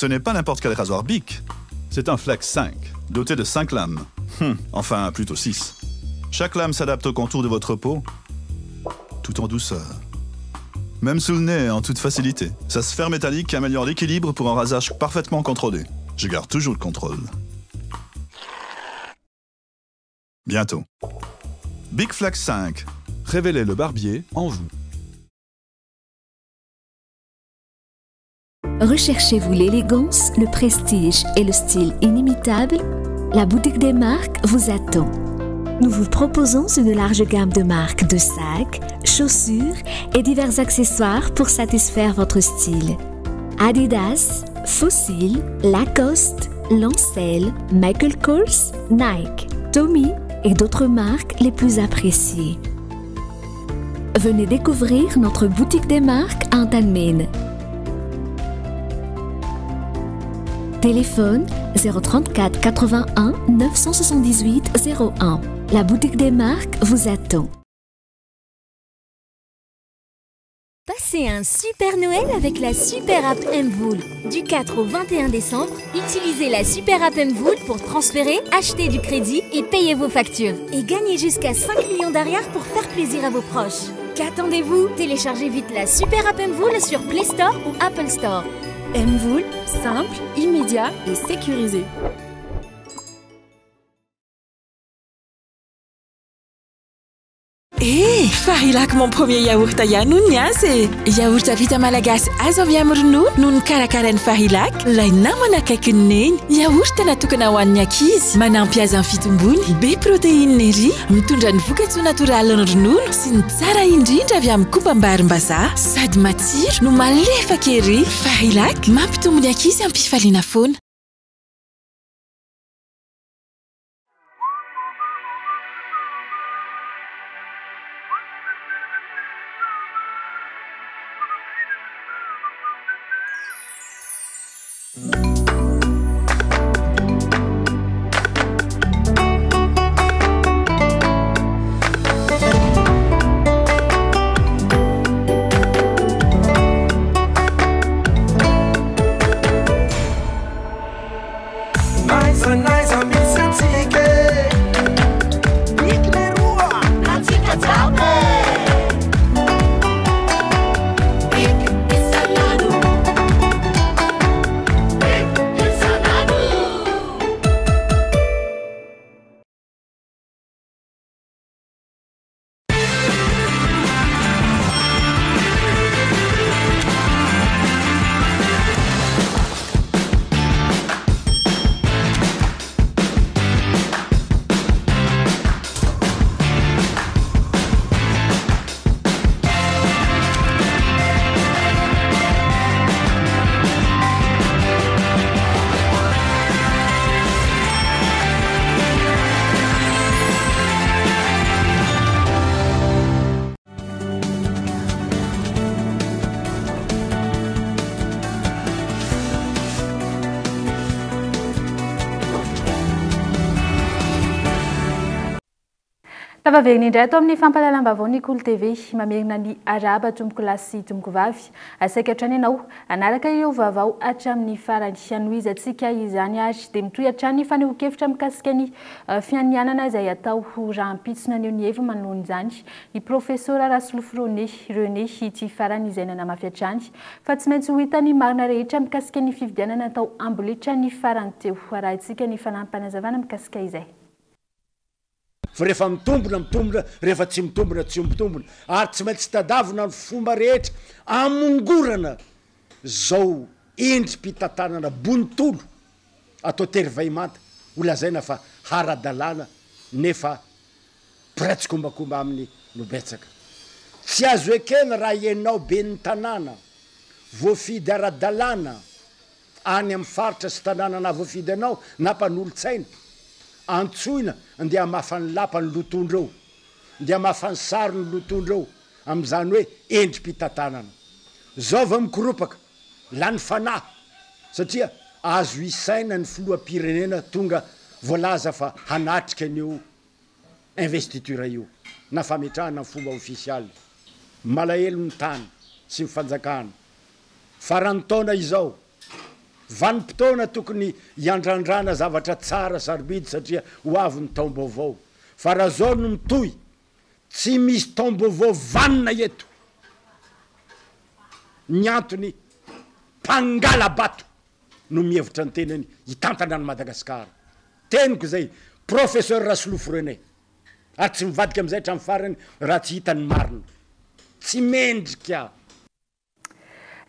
Ce n'est pas n'importe quel rasoir Bic. C'est un Flex 5, doté de 5 lames. Enfin, plutôt 6. Chaque lame s'adapte au contour de votre peau, tout en douceur. Même sous le nez, en toute facilité. Sa sphère métallique améliore l'équilibre pour un rasage parfaitement contrôlé. Je garde toujours le contrôle. Bientôt. Big Flex 5. Révélez le barbier en vous. Recherchez-vous l'élégance, le prestige et le style inimitable La boutique des marques vous attend. Nous vous proposons une large gamme de marques de sacs, chaussures et divers accessoires pour satisfaire votre style. Adidas, Fossil, Lacoste, Lancel, Michael Kors, Nike, Tommy et d'autres marques les plus appréciées. Venez découvrir notre boutique des marques à Antanimena. Téléphone 034 81 978 01. La boutique des marques vous attend. Passez un super Noël avec la super app MVola. Du 4 au 21 décembre, utilisez la super app MVola pour transférer, acheter du crédit et payer vos factures. Et gagnez jusqu'à 5 millions d'arrière pour faire plaisir à vos proches. Qu'attendez-vous Téléchargez vite la super app MVola sur Play Store ou Apple Store. MVola, simple, immédiat et sécurisé. Eh! Farilac mon premier yaourt ihany hono ny azy e! Yaourt vita malagasy azo avy amin'ny ronono no nokarakarain'i Farilac, ilay namana akaikin'i Neny. Yaourt natokana ho an'ny ankizy, manampy azy amin'ny fitombony, be protéine ery, mitondra ny vokatsoa natoralin'ny ronono sy ny tsara indrindra avy amin'ny kombam-barimbazaha. Sady matsiro no malefaka ery! Farilac, mampitombo ny ankizy am-pifaliana foana. Tafaverina indray ato amin'ny fampahalalam-baovao ny Kolo TV. Mamerina ny arahaba tompokolahy sy tompokovavy. Asaiko hatrany ianao hanaraka ireo vaovao hatramin'ny farany. Hanohizantsika izany ary dia mitohy hatrany ny fanehoan-kevitra mikasika ny fianianana izay hatao ho rahampitso. Naneho ny heviny manoloana izany ny Profesora Rasolofo René, René, ity farany izay nanamafy hatrany fa tsy maintsy ho hita ny marina rehetra mikasika ny fifidianana natao amboletra ny farany teo. Arahintsika ny fanampinazavana mikasika izay. Fa rehefa mitombina, mitombina, rehefa tsy mitombina, tsy mitombina. Ary tsy maintsy tadavina ny fomba rehetra hamongorana zao endri-pitantanana bontolo atao tery vahimanta ho lazaina fa hara-dalàna nefa mpiray tsikombakomba aminy no betsaka. Tsy azo ekena raha ianao ben'ny tanàna voafidy ara-dalàna any amin'ny faritra sy tanàna nahavoafidy anao na mpanolotsaina, antsoina ndeha hamafa ny lapa ny lotondreo, ndeha hamafa ny sary ny lotondreo amin'izany hoe endri-pitantanana. Zao vao mikoropaka, lany fanahy satria azo isaina ny filoham-pirenena tonga voalaza fa hanatrika an'io investiture io na fametrahana ny fomba ofisialy. Malahelo ny tany sy ny fanjakana. Faran'ny taona izao. Vanim-potoana tokony hiandrandrana zavatra tsara sarobidy satria ho avy ny taom-baovao. Fa raha zao no mitohy, tsy misy taom-baovao vanona eto. Ny antony, mpangala-bato no mihevitra ny tenany hitantana an'i Madagasikara. Teniko izay, Professeur Rasolofo René. Ary tsy mivadika amin'izay hatramin'ny farany raha tsy hita ny marina. Tsy mendrika.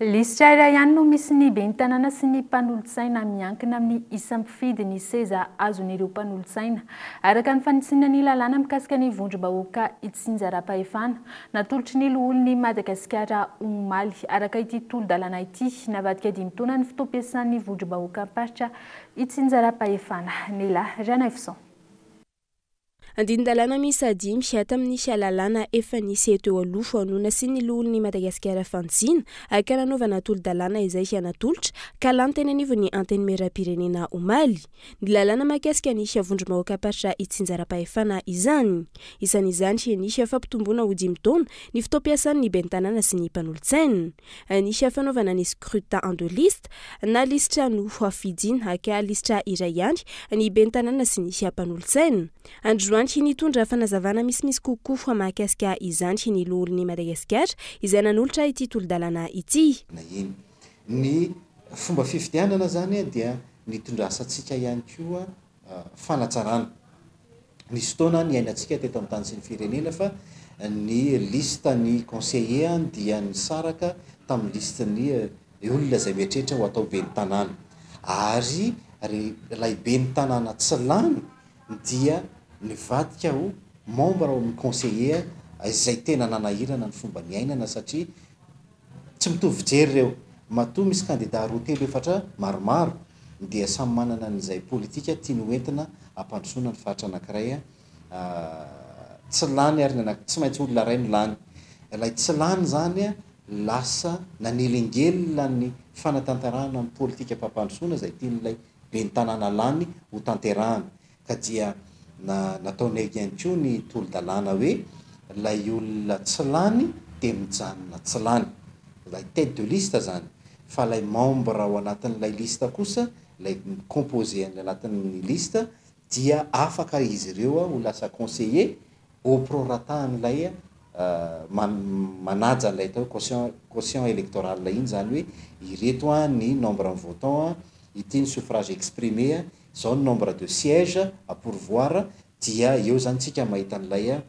Lisitra iray ihany no misy ny ben'ny tanàna sy ny mpanolotsaina miankina amin'ny isan'ny mpifidy ny seza azon'ireo mpanolotsaina. Araka ny fanitsiana ny lalàna mikasika ny vondrom-bahoaka itsinjaram-pahefana natolotry ny loholon'i Madagasikara omaly. Araka ity tolo-dalàna ity, navadika dimy taona ny fotoam-piasan'ny vondrom-bahoakam-paritra itsinjaram-pahefana. Nela Ranaivoson. Andinin-dalàna miisa dimy tamin'ny lalàna efa nisy teo aloha no nasian'ny loholon'i Madagasikara fanitsiana ka nanaovana tolo-dalàna izay natolotra ka lany teny anivon'ny Antenimierampirenena omaly. Ny lalàna mahakasika ny vondrom-bahoakam-paritra itsinjaram-pahefana izany. Isan'izany ny fampitomboana ho dimy taona ny fotoam-piasan'ny ben'ny tanàna sy ny mpanolotsaina. Ny fanaovana ny scrutin de liste na lisitra no fidina ka lisitra iray ihany ny ben'ny tanàna sy ny mpanolotsaina. Androany nitondra fanazavana misimisy kokoa mahakasika izany ny loholon'i Madagasikara izay nanolotra ity tolo-dalàna ity. Na eny. Ny fomba fifidianana izany dia nitondrasantsika ihany koa fanatsarana. Nisy fotoana niainantsika teto amin'ny tany sy ny firenena fa ny liste ny conseiller dia nisaraka tamin'ny liste ny olona izay mieritreritra ho atao ben'ny tanàna. Ary ry ilay ben'ny tanàna tsy lany dia nivadika ho membre ao amin'ny conseiller izay tena nanahirana ny fomba niainana satria Tsy mitovy fijery ireo. Matoa misy kandida roa telo efatra maromaro dia samy manana an'izay politika tiany ho entina hampandrosoana ny faritra anankiray. Tsy lany ary ny anaky, tsy maintsy olona iray no lany. Ilay tsy lany izany lasa nanelingelina ny fanatanterahana ny politikam-pampandrosoana izay tian'ilay ben'ny tanàna lany ho tanterahana. Ka dia na nataonay ihany koa ny tolo-dalàna hoe ilay olona tsy lany dia mijanona tsy lany, ilay tête de liste izany, fa ilay membre ao anatin'ilay liste kosa, ilay mi-composer any anatin'ny liste dia afaka izy ireo ho lasa conseiller au prorata an'ilay manaja an'ilay atao hoe quotient quotient électoral iny izany hoe ireto ny nombre ny votants, ity ny suffrage exprimé, Zao ny nombre de siège à pourvoir dia eo zany tsika mahita an'ilay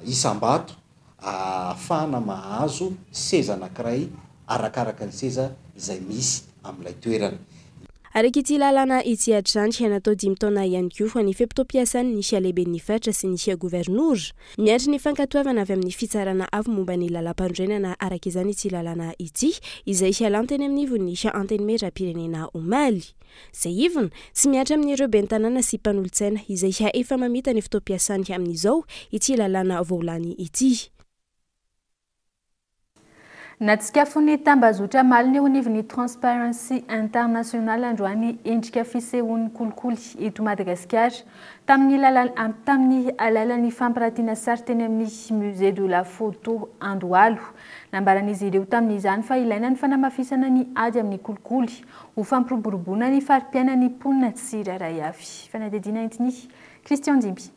isam-bato ahafahana mahazo seza anankiray arakaraka ny seza izay misy amin'ilay toerana. Araka ity lalàna ity hatrany, natao dimy taona ihany koa ny fe-potoam-piasan'ny lehiben'ny faritra sy ny governora. Miandry ny fankatoavana avy amin'ny fitsarana avo momba ny lalàmpanorenana araka izany ity lalàna ity, izay lany teny amin'ivon'ny Antenimierampirenena omaly. Tsiahivina, tsy mihatra amin'ireo ben'ny tanàna sy mpanolotsaina izay efa mamita ny fotoam-piasany amin'izao ity lalàna vao lany ity. Natsikafon'ny tambazotra Malina eo anivon'ny Transparency International androany endrika fisehoan'ny kolikoly eto Madagasikara tamin'ny tamin'ny alalan'ny fampiratiana sary teny amin'ny Musée de la Photo Andohalo. Nambaran'izy ireo tamin'izany fa ilaina ny fanamafisana ny ady amin'ny kolikoly ho fampiroboroboana ny fari-piainan'ny mponina tsirairay avy. Fanadihadiana entin'i Christian Dimby.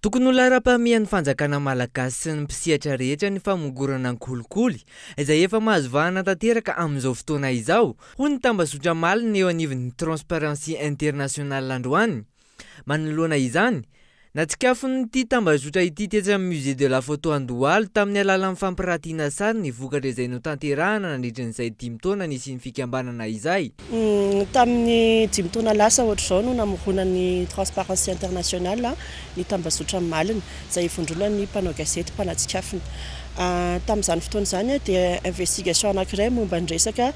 Tokony ho laharam-pahamehan'ny fanjakana malagasy sy ny mpisehatra rehetra ny famongorana ny kolikoly, izay efa mahazo vahana tanteraka amin'izao fotoana izao, hoy ny tambazotra Malina eo anivon'ny Transparency International androany. Manoloana izany, natsikafon'ity tambazotra ity tetsy amin'ny Musée de la Photo Andohalo tamin'ny alalan'ny fampiratiana sary ny vokatra izay notanterahana nandritra izay dimy taona nisian'ny fikambanana izay. Tamin'ny dimy taona lasa ohatr'izao no namoronan'ny Transparency International ny tambazotra Malina, izay ivondronan'ny mpanao gazety mpanatsikafona. Tamin'izany fotoana izany dia investigation anankiray momba ny resaka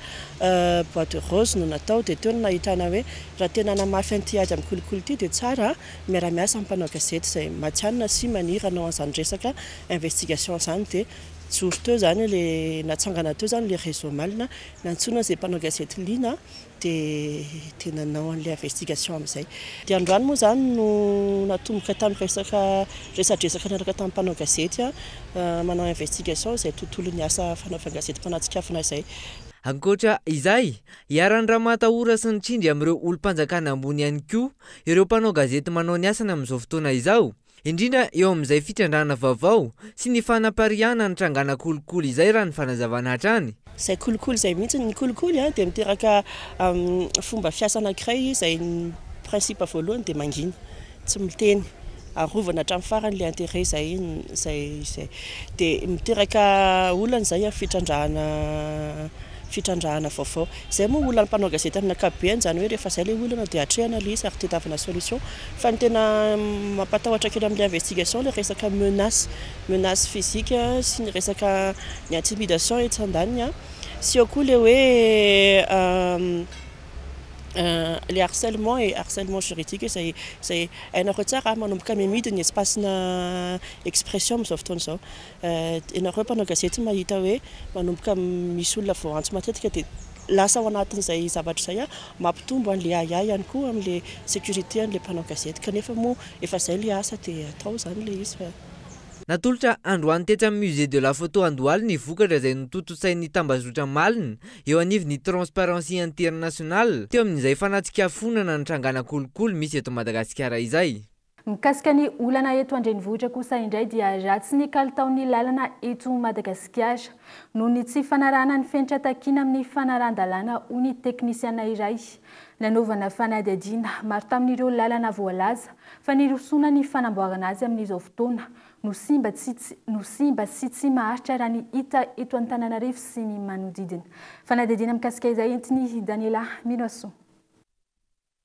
bois de rose no natao, dia teo no nahitana hoe raha tena hanamafy an'ity ady amin'ny kolikoly ity dia tsara miara-miasa amin'ny mpanao gazety izay matihanina sy maniry hanao an'izany resaka investigation izany, dia joro teo izany ilay natsangana teo izany ilay réseau Malina, nantsoina izay mpanao gazety liana dia dia nanao an'ilay investigation amin'izay. Dia androany moa izany no natomboka tamin'ny resaka resadresaka niaraka tamin'ny mpanao gazety manao investigation izay tontolon'ny asa fanaovan-gazety mpanatsikafona izay. Ankoatra izay, iharan'ny ramatahora sy ny tsindry amin'ireo olom-panjakana ambony ihany koa ireo mpanao gazety manao ny asany amin'izao fotoana izao. Indrindra eo amin'izay fitrandrahana vaovao sy ny fanapariahana ny trangana kolikoly izay raha ny fanazavana hatrany. Izay kolikoly izay mihitsy, ny kolikoly dia miteraka fomba fiasa anankiray izay ny principe voalohany dia mangina, tsy miteny, arovana hatramin'ny farany ilay intérêt izay, izay, izay. Dia miteraka olana izay amin'ny fitrandrahana fitrandrahana vaovao. Izay moa olan'ny mpanao gazety amin'ny ankapobeny, izany hoe rehefa izay ilay olana dia atrehana ilay izy ary tadiavina solution. Fa ny tena mampatahotra kely amin'ilay investigation ilay resaka menace, menace physique sy ny resaka ny intimidation etsy andaniny sy eo koa ilay hoe ilay harcèlement e, harcèlement juridique izay izay hainareo tsara manomboka mihamidy ny espace-na expression amin'izao fotoana izao. Ianareo mpanao gazety mahita hoe manomboka misy olona voaantso matetika dia lasa ao anatin'izay zavatra izay mampitombo an'ilay ahiahy ihany koa amin'ilay sécurité an'ilay mpanao gazety kanefa moa efa izay ilay asa dia atao izany ilay izy fa. Natolotra androany tetsy amin'ny Musée de la Photo Andohalo ny vokatra izay notontosain'ny tambazotra Malina eo anivon'ny Transparency International teo amin'izay fanatsikafonana ny trangana kolikoly misy eto Madagasikara izay. Mikasika ny olana eto an-drenivohitra kosa indray dia ratsy ny kalitaon'ny lalana eto Madagasikara noho ny tsy fanarahana ny fenitra takiana amin'ny fanarahan-dalàna hoy ny teknisiana iray nanaovana fanadihadiana. Maro tamin'ireo lalana voalaza fa nirosoana ny fanamboarana azy amin'izao fotoana no simba tsy no simba sy tsy maharitra raha ny hita eto Antananarivo sy ny manodidina. Fanadihadiana mikasika izay entin'i Daniela Minoasoa.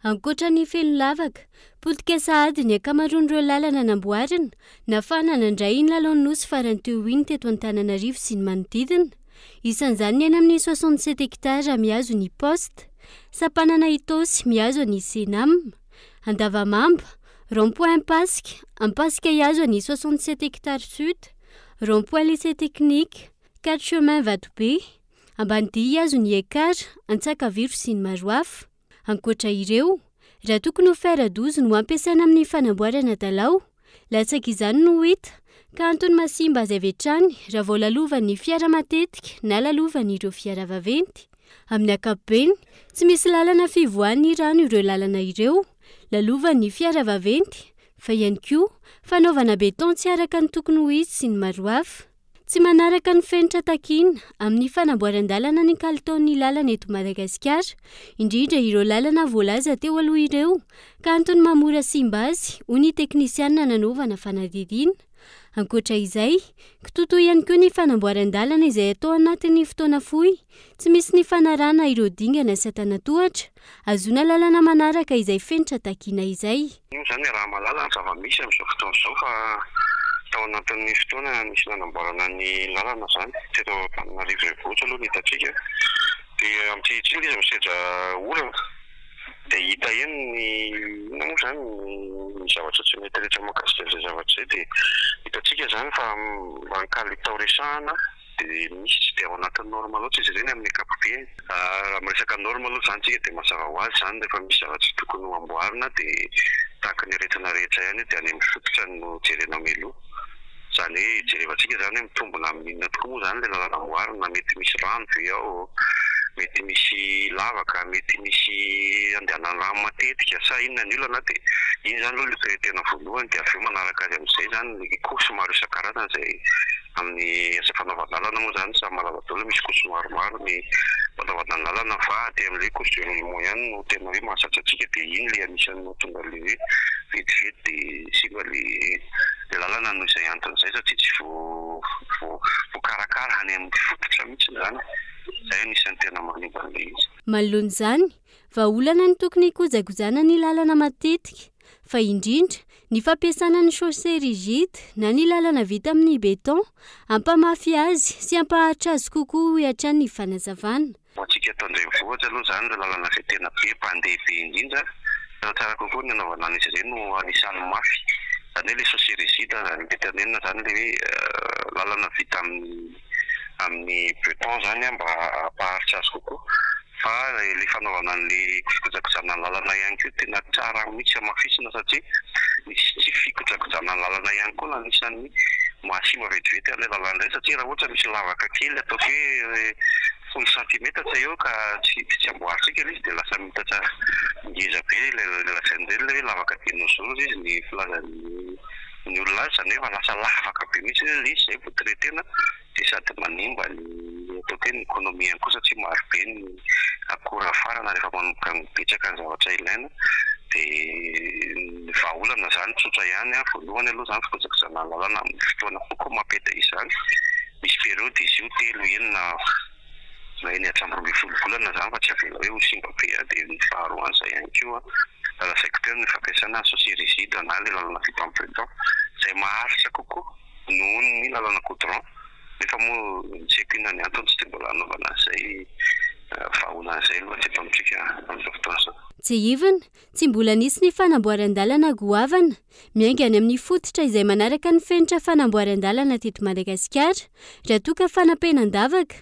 Ankoatra ny feno lavaka, potika sahady ny ankamaroan'ireo lalana namboarina, nafana nandray iny lalaon'ny Nosy farany teo iny teto Antananarivo sy ny manodidina. Isan'izany ny any amin'ny 67 hectares mihazo ny Poste, Sampanana Itaosy mihazo an'i Cenam, Andavamamba, Rond point Ampasika, Ampasika hihazo an'i 67 hectares Sud, Rond point Lycée Technique, Quatre Chemins Vatobe, Ambanidia hihazo ny Ekar, Antsakaviro sy ny maro hafa. Ankoatra ireo, raha tokony ho fer 12 no ampiasaina amin'ny fanamboarana dalao, latsaka izany no hita, ka antony mahasimba azy avy hatrany raha vao lalovan'ny fiara matetika na lalovan'ireo fiara vaventy. Amin'ny ankapobeny, tsy misy lalana fivoahan'ny rano ireo lalana ireo, lalovan'ny fiara vaventy, fa ihany koa fanaovana béton tsy araka ny tokony ho izy sy ny maro hafa. Tsy manaraka ny fenitra takiana amin'ny fanamboaran-dalana ny kalitaon'ny lalana eto Madagasikara, indrindra ireo lalana voalaza teo aloha ireo, ka antony maha mora simba azy, hoy ny teknisianina nanaovana fanadihadiana. Ankoatra izay, kitotoa ihany koa ny fanamboaran-dalana izay atao anatin'ny fotoana fohy, tsy misy ny fanarahana ireo dingana sy antanatohatra, ahazoana lalana manaraka izay fenitra takiana izay. Io izany iaraha-mahalala ny zava-misy amin'izao fotoana izao fa tao anatin'ny fotoana nisy nanamboarana ny lalana izany teto Antananarivo renivohitra aloha no hitantsika dia ankehitriny ilay izy misedra olana dia hita eny ny inona moa izany ny zavatra tsy mety rehetra mahakasika an'izay zavatra izay dia hitantsika izany fa raha ny kalitao resahana. Dia misy tsy dia ao anatin'ny norme loatra izy ireny amin'ny ankapobeny. Raha miresaka norme aloha izany tsika dia mazava ho azy izany rehefa misy zavatra tokony ho amboarina dia tahaka ny aretina rehetra ihany io dia any amin'ny fototra no jerena mialoha. Izany hoe hijerevantsika izany hoe mitombina amin'ny inona tokoa moa izany ilay lalana amboarina, mety misy rano ve ao, mety misy lavaka, mety misy andehanan'ny rano matetika sa inona ny olana dia iny izany aloha ilay tena voalohany dia avy eo manaraka azy amin'izay izany ny couche maro isan-karazany izay Amin'ny asa fanaovan-dalana moa izany samy mahalala daholo misy couche maromaro ny fanaovana ny lalana fa aty amin'ilay couche de roulement ihany no tena hoe mahazatra antsika dia iny ilay anisan'ny mahatonga an'ilay hoe vetivety dia simba ilay lalana noho izay antony izay satria tsy voakarakara any amin'ny fototra mihitsy izany. Izay anisan'ny tena manimba an'ilay izy. Manoloana izany, vahaolana ny tokony hikojakojana ny lalana matetika. fa indrindra ny fampiasana ny chaussée rigide na ny lalana vita amin'ny béton hampamafy azy sy hampaharitra azy kokoa hoy hatrany ny fanazavana. Ho antsika eto an-drenivohitra aloha izany ireo lalana izay tena be mpandeha be indrindra, tena tsara kokoa ny hanaovana an'izy ireny ho anisan'ny mafy, izany hoe ilay chaussée rigide izany ilay tenenina izany ilay hoe lalana vita amin'ny amin'ny beton izany mba hampaharitra azy kokoa fa ilay fanaovana an'ilay fikojakojana ny lalana ihany koa tena tsara mihitsy hamafisina satria ny tsy fikojakojana ny lalana ihany koa no anisan'ny mahasimba vetivety an'ilay lalana indray satria raha ohatra misy lavaka kely ataoko hoe folo santimetatra eo ka tsy tsy amboarintsika ilay izy dia lasa miitatra ngeza be ilay lazain'ireny ilay hoe lavaka dinôzôro izy ny filazan'ny ny olona azy, izany hoe efa lasa lavaka be mihitsy ilay izy izay vao traiter-na dia sady manimba ny ataoko hoe ny économie ihany koa satria maro be ny akora afarana rehefa manomboka mibetsaka ny zavatra ilaina dia ny vahaolana izany tsotra ihany an, voalohany aloha izany fikojakojana ny lalana amin'ny fotoana koa mampety izany, misy période izy io telo, enina na eny hatramin'ny 12 volana izany fa tsy avela hoe ho simba be dia ny faharoa an'izay ihany koa lazaiko teo ny fampiasana ny chaussée rigide na ilay lalana vita amin'ny béton izay maharitra kokoa noho ny lalana goudron nefa moa tsy haiko inona ny antony tsy dia mbola hanaovana an'izay vahaolana izay aloha hatreto amintsika amin'izao fotoana izao. Tsiahivina, tsy mbola nisy ny fanamboaran-dalana goavana miainga any amin'ny fototra izay manaraka ny fenitra fanamboaran-dalana teto Madagasikara raha toa ka fanampenan-davaka,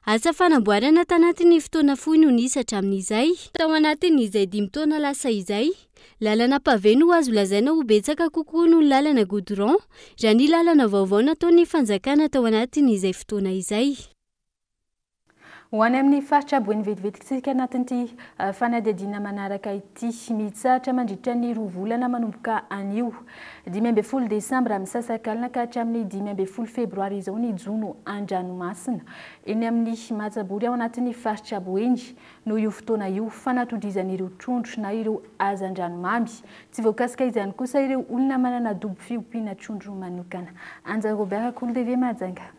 asa fanamboarana tanatin'ny fotoana fohy no nisy hatramin'izay. Tao anatin'izay dimy taona lasa izay, lalana pavé no azo lazaina ho betsaka kokoa noho ny lalana goudron raha ny lalana vaovao nataon'ny fanjakana tao anatin'izay fotoana izay. Ho any amin'ny faritra Boeny vetivetiksika anatin'ity fanadihadiana manaraka ity. Mitsahatra mandritra ny roa volana manomboka anio 15 desambra misasakalina ka hatramin'ny 15 febroary izao ny jono an-dranomasina eny amin'ny Matsabory ao anatin'ny faritra Boeny. Noho io fotoana io, fanatodizan'ireo trondro na ireo hazandranomamy. Tsy voakasika izany kosa ireo olona manana dobo fiompiana trondro manokana. Anja Robert Kolo TV Mahajanga.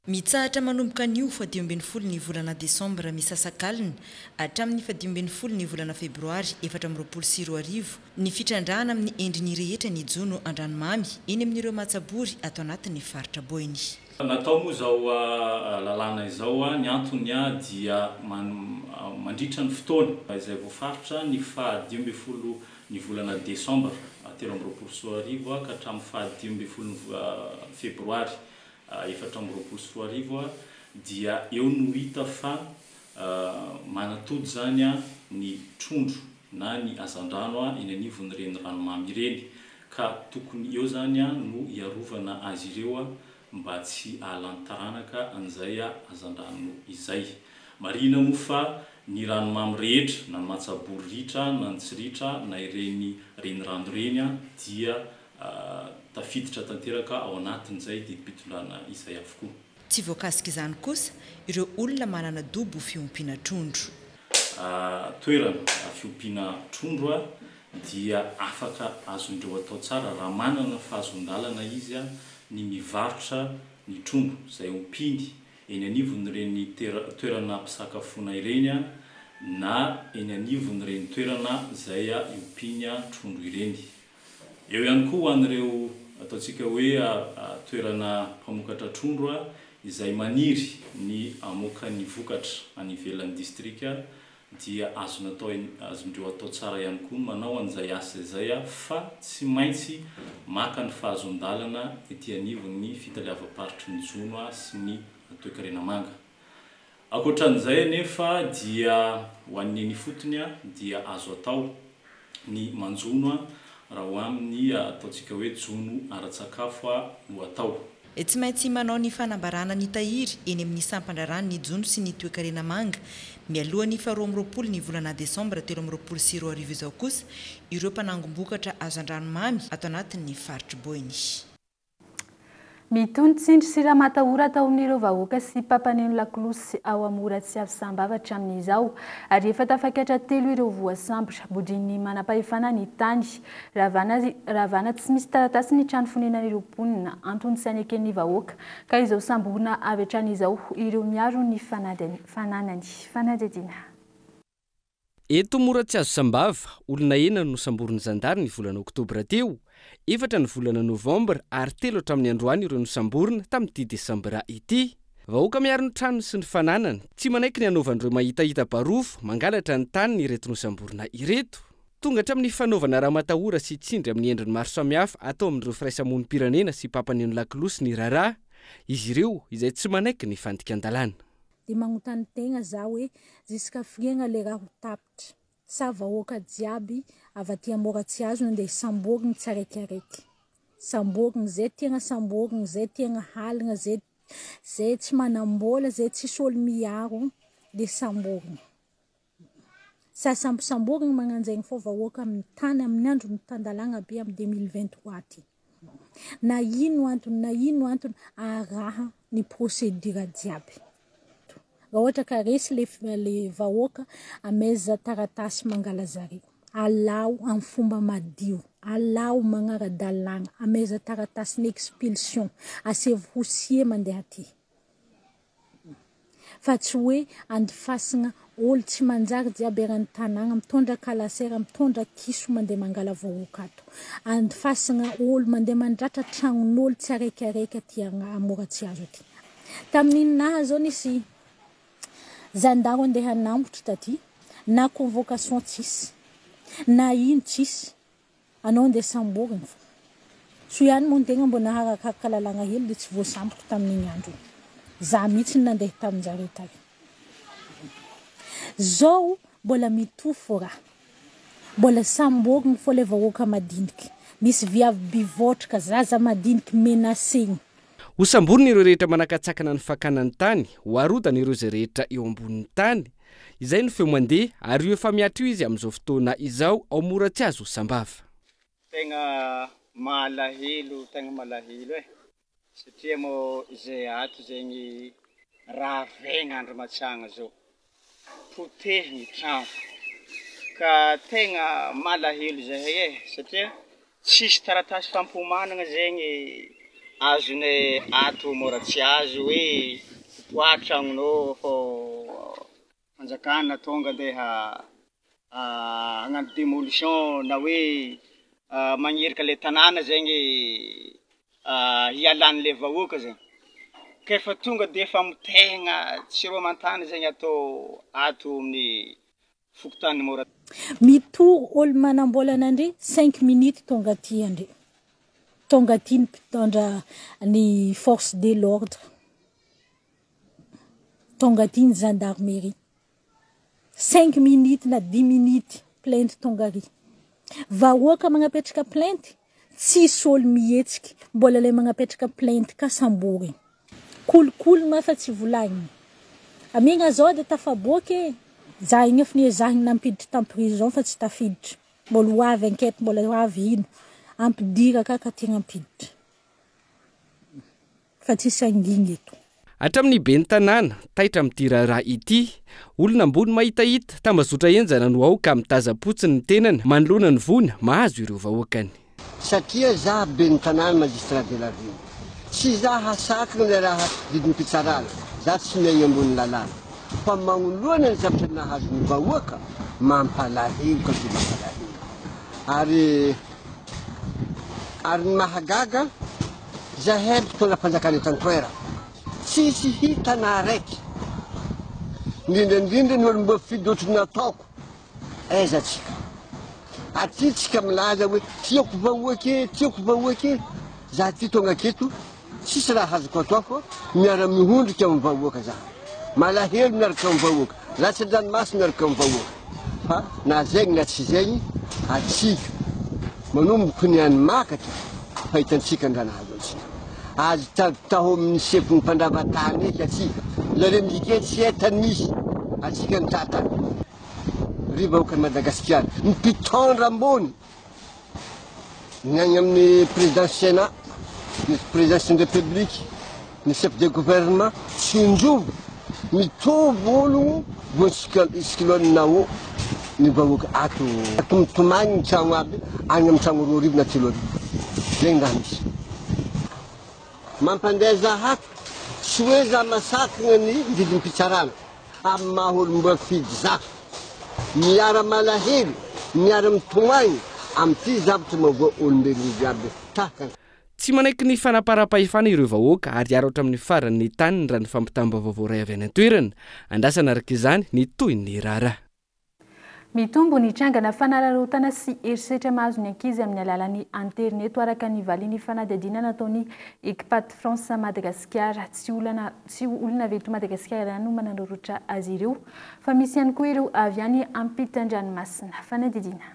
Mitsahatra manomboka anio faha-15 ny volana desambra misasakalina hatramin'ny faha-15 ny volana febroary 2024 ny fitrandrahana amin'ny endriny rehetra ny jono an-dranomamy eny amin'ireo matsabory ato anatin'ny faritra Boeny. Natao moa izao lalàna izao, ny antony dia mandritra ny fotoana izay voafaritra ny faha 15 ny volana desambra 2023 ka hatramin'ny faha 15 ny febroary 2024 dia eo no hita fa manatody izany ny trondro na ny hazandrano eny anivon'ireny ranomamy ireny ka tokony eo izany no hiarovana azy ireo mba tsy hahalany taranaka an'izay hazandrano izay. Marihina moa fa ny ranomamy rehetra na ny matsabory ritra na ny tsy ritra na ireny renirano ireny dia Tafiditra tanteraka ao anatin'izay didim-pitondrana izay avokoa. Tsy voakasik'izany kosa ireo olona manana dobo fiompiana trondro. Toerana fiompiana trondro dia afaka azon'ireo atao tsara raha manana fahazoan-dalana izy ny mivarotra ny trondro izay ompiany eny anivon'ireny toerana mpisakafoana ireny na eny anivon'ireny toerana izay iompiany trondro ireny. Eo ihany koa ho an'ireo ataontsika hoe toerana mpamokatra trondro izay maniry ny hamoaka ny vokatra any ivelan'ny distrika dia azony atao azondreo atao tsara ihany koa ny manao an'izay asa izay fa tsy maintsy maka ny fahazoan-dalana ety anivon'ny fitaleavam-paritry ny jono sy ny toekarena manga. Ankoatra an'izay anefa dia ho an'ny eny ifotony dia azo atao ny manjono raha ho amin'ny ataontsika hoe jono ara-tsakafo no atao. Tsy maintsy manao ny fanambarana ny tahiry eny amin'ny sampan-draharahan'ny jono sy ny toekarena manga mialoha ny faha 22 ny volana desambra 2023 izao kosa ireo mpanangom-bokatra hazandranomamy ato anatin'ny faritr'i Boeny. Mitohy ny tsindry sy ramatahora atao amin'ireo vahoaka sy mpampaneno lakolosy ao Amoratsiavy Sambava hatramin'izao ary efa tafakatra telo ireo voasambotra. Bodian'ny manam-pahefana ny tany. Ravana ravana tsy misy taratasy ny trano fonenan'ireo mponina. Antony tsy aneken'ny vahoaka ka izao samborina avy hatrany izao ireo miaro ny fananany. Fanadihadiana. Eto Moratsiazo Sambava, olona enina no nosamborin'ny zandary ny volana oktobra teo, efatra ny volana novambra ary telo hatramin'ny androany ireo nosamborina tamin'ity desambra ity. Vahoaka miaro ny tranony sy ny fananany, tsy manaiky ny hanaovan'ireo mahitahita barofo mangalatra ny taniny ireto nosamborina ireto. Tonga hatramin'ny fanaovana ramatahora sy tsindry amin'ny endriny maro samihafa atao amin'ireo firaisamonim-pirenena sy mpampaneno lakolosy ny raharaha, izy ireo izay tsy manaiky ny fandikan-dalàna. De magnontany tegna za hoe jusqu'à firiagna le raha ho tapitra? Sa vahoaka jiaby avy aty Amoratsiazo nandeha hisamborigny tsaraikiaraiky? Samborigny zay tiagna samborigny, zay tiagna haligna, zay zay tsy manam-bola, zay tsisy olo miaro de samborigny. Sa sambosamborigny magnanjegny fô vahoaka amin'ny tany amin'ny andro mitan-dalàgna be amin'ny 2023 ty. Na ino antony na ino antony araha ny procédure jiaby. Raha ohatra ka resy le le vahoaka ameza taratasy mangala zare. Alao amin'ny fomba madio, alao magnara-dalàgna, ameza taratasin'ny expulsion, asevo huissier mandeha aty. Fa tsy hoe andifasagna olo tsy manjary jiaby eran'ny tanàgna mitondra kalasera mitondra kiso mandeha mangala vahoaka ato. Andifasagna olo mandeha mandratra tragnon'olo tsy araikiaraiky aty Amoratsiazo aty. Tamin'iny naha zao nisy zandaro andeha hanambotry taty na convocation tsisy na ino tsisy. Anao andeha samborina fa. Soa ihany moa ny tegna mbô naharakaraka lalàgna hely de tsy voasambotro tamin'igny andro igny. Za mihitsy no nandeha taminjareo tary. Zao mbola mitohy fô raha. Mbola samborigny fô le vahoaka madiniky. Misy viavy bivôtraka, zaza madiniky menacegny. Ho samborina ireo rehetra manakatsakana ny fakana ny tany, ho arodana ireo izay rehetra eo ambonin'ny tany. Izay no feo mandeha ary io efa mihatra io izy amin'izao fotoana izao ao Moratsiazo Sambava. Tegna malahelo tegna malahelo eh, satria moa izay ato zegny ravegna andro matsagna zao, potehigny tragno, ka tegna malahelo zahay eh, satria tsisy taratasy fampiomanagna zegny azonay ato mora tsy azo hoe poa tragnonao fô fanjakana tonga andeha hagnano demolition na hoe magniraka le tanàna zegny hialan'le vahoaka zegny, ka efa tonga de famotehagna tsy roa aman-tany zegny atao ato amin'ny fokontany Mora. Mitory olo manambolana andre cinq minutes tonga aty andre, tonga aty ny mpitondra ny force de l'ordre, tonga aty ny gendarmerie, cinq minutes na dix minutes plainte tonga ary, vahoaka magnapetraka plainte tsisy olo mihetsiky, mbola le magnapetraka plainte ka samborigny. Kolikoly ma fa tsy volagniny. Amiagna zao de tafaboaka e! Za igny efa niezahigny nampiditry tam prison fa tsy tafiditra. Mbola ho avy enquête mbola ho avy ino. Ampidira ka ka tiagna ampiditra. Fa tsisy hangigny eto. Hatramin'ny ben'ny tanàna, taitra amin'ity raharaha ity. Olona ambony mahitahita, tambazotra henjana no ao ka mitazam-potsiny ny tenany manoloana ny voina mahazo ireo vahoakany. Satria za ben'ny tanàna magistrat de la ville. Tsy za hasakana ilay raha didim-pitsarana, za tsy miaigna ambony lalàna. Fa magnoloana ny zavatra nahazo ny vahoaka, mampalahelo ka dia mampalahelo. Ary ary ny mahagaga, zahay mpitondra fanjakana eto an-toerana, tsisy hita na araiky. Indrindra indrindra ny olom-boafidy ohatry ny ataoko. Aiza tsika? Aty tsika milaza hoe tiako vahoaka e, tiako vahoaka e. Za ty tonga aketo, tsisy raha azoko atao fa miara-mihondrika amin'ny vahoaka za. Malahelo miaraka amin'ny vahoaka, latsa-dranomaso miaraka amin'ny vahoaka. Fa na zegny na tsy zegny, atsika manomboka ny any makatra fa hitantsika ny raha nahazo antsika. Azo taditaho amin'ny sefon'ny mpandrava tany eky atsika, nareo midika tsy hay tany misy atsika ny tatany. Ry vahoakan'i Madagasikara, ny mpitondra ambony, ny any amin'ny président Sénat, ny présidence ny République, ny chef de gouvernement, tsinjovy, mitovy ologno vao cyclone Nao ny vahoaka ato. Ato mitomany ny tragno aby, any amin'ny tragno 2000 na 3000. Zegny raha misy. Mampandeha za ato, tsy hoe za masakagna ny didim-pitsarana. Amin'ny maha olom-boafidy za, miara-malahelo, miara-mitomany amin'ity zavatra mahavoa olombelogno jiaby tahaka. Tsy manaiky ny fanaparam-pahefana ireo vahoaka ary hiaro hatramin'ny farany ny taniny raha ny fampitam-baovao voaray avy any an-toerana. Andrasana araka izany ny tohin'ny raharaha. Mitombo ny trangana fanararaotana sy herisetra mahazo ny ankizy amin'ny alalan'ny aterineto araka ny valin'ny fanadihadiana nataon'ny Ecpat France Madagasikara. Tsy olana tsy olona avy eto Madagasikara ihany no manararaotra azy ireo fa misy ihany koa ireo avy any ampitan-dranomasina. Fanadihadiana.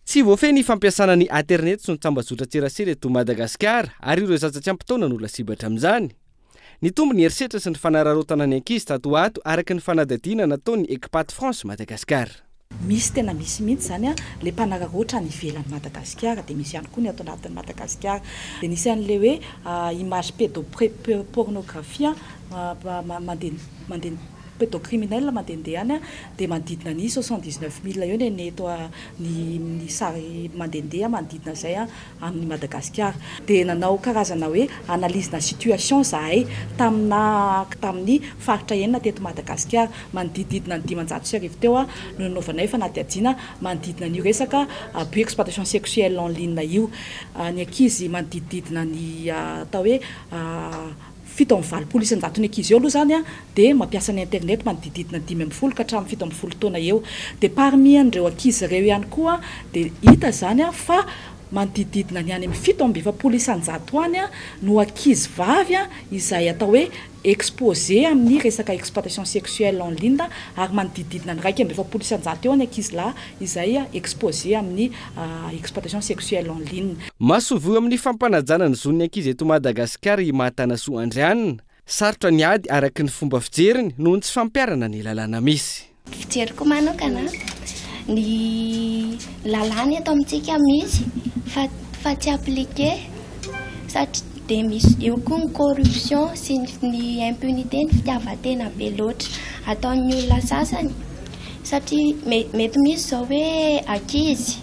Tsy voafehy ny fampiasana ny aterineto sy ny tambajotran-tserasera eto Madagasikara ary ireo zaza tsy ampy taona no lasibatra amin'izany. Nitombo ny herisetra sy ny fanararaotana ny ankizy tato ho ato araka ny fanadihadiana nataon'ny Ecpat France Madagascar. Misy tena misy mihitsy izany ilay mpanararaotra any ivelan'i Madagasikara dia misy ihany koa ny ato anatin'i Madagasikara. Dia nisy an'ilay hoe image pédopornographie mandeha mandeha Pédocriminel mandehandeha any dia manodidina ny 79 mille eo ny eto ny ny sary mandehandeha manodidina izay amin'i Madagasikara. Dia nanao karazana hoe analyse-na situation izahay tamina tamin'ny faritra enina teto Madagasikara. Manodidididina ny 1500 teo no nanaovanay fanadihadiana manodidina an'io resaka abus exploitation sexuelle en ligne io. Ny ankizy manodidididina ny atao hoe 87 isan-jaton'ny ankizy eo aloha izany dia mampiasa ny internet manodidididina 15 ka hatramin'ny 17 taona eo. Dia parmi an'ireo ankizy ireo ihany koa dia hita izany fa manodidididina ny any amin'ny 47% any no ankizy vavy izay atao hoe exposé amin'ny resaka exploitation sexuelle en ligne ary manodidididina ny 41% eo ny ankizy lahy izay exposé amin'ny exploitation sexuelle en ligne. Masoivoho amin'ny fampanajana ny zon'ny ankizy eto Madagasikara i Mahatanasoa Andrianina. Sarotra ny ady araka ny fomba fijeriny noho ny tsy fampiharana ny lalàna misy. Fijeriko manokana, ny lalàna eto amintsika misy fa fa tsy appliquer satria dia misy eo koa ny corruption sy ny impunité, ny fitiavan-tena be loatra ataon'ny olona sasany satria mety misy izao hoe ankizy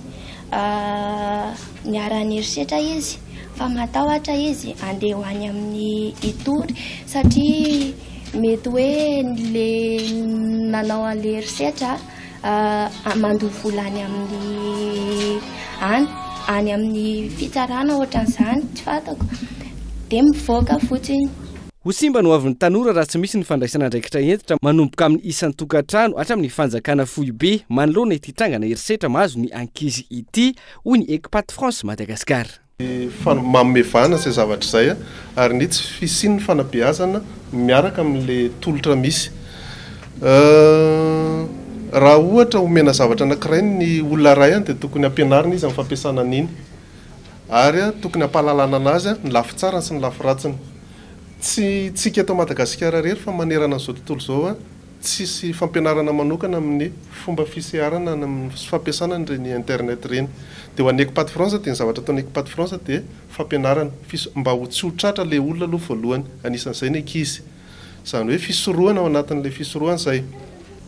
niharan'ny herisetra izy fa matahotra izy handeha ho any amin'ny hitory satria mety hoe le nanao an'ilay herisetra mandoa vola any amin'ny any any amin'ny fitsarana ohatran'izany tsy fantako dia mivoaka fotsiny. Ho simba ny hoavin'ny tanora raha tsy misy ny fandraisana andraikitra hentitra manomboka amin'ny isan-tokantrano hatramin'ny fanjakana foibe manoloana ity trangana herisetra mahazo ny ankizy ity, hoy ny Ecpat France Madagascar. Ny manome vahana izay zavatra izay ary ny tsy fisian'ny fanabeazana miaraka amin'ilay tolotra misy. Raha ohatra omena zavatra anankiray ny olona iray dia tokony hampianarina izy amin'ny fampiasana an'iny ary tokony hampahalalana anazy ny lafy tsarany sy ny lafy ratsiny. Tsy tsika eto Madagasikara irery fa manerana an'izao tontolo izao tsisy fampianarana manokana amin'ny fomba fiseharana sy fampiasana an'ireny internet ireny. Dia ho an'ny Ecpat France dia ny zavatra ataon'ny Ecpat France dia fampianarana, mba ho tsy ho tratra ilay olona aloha voalohany, anisan'izay ny ankizy. Izany hoe fisorohana ao anatin'ilay fisorohana izay.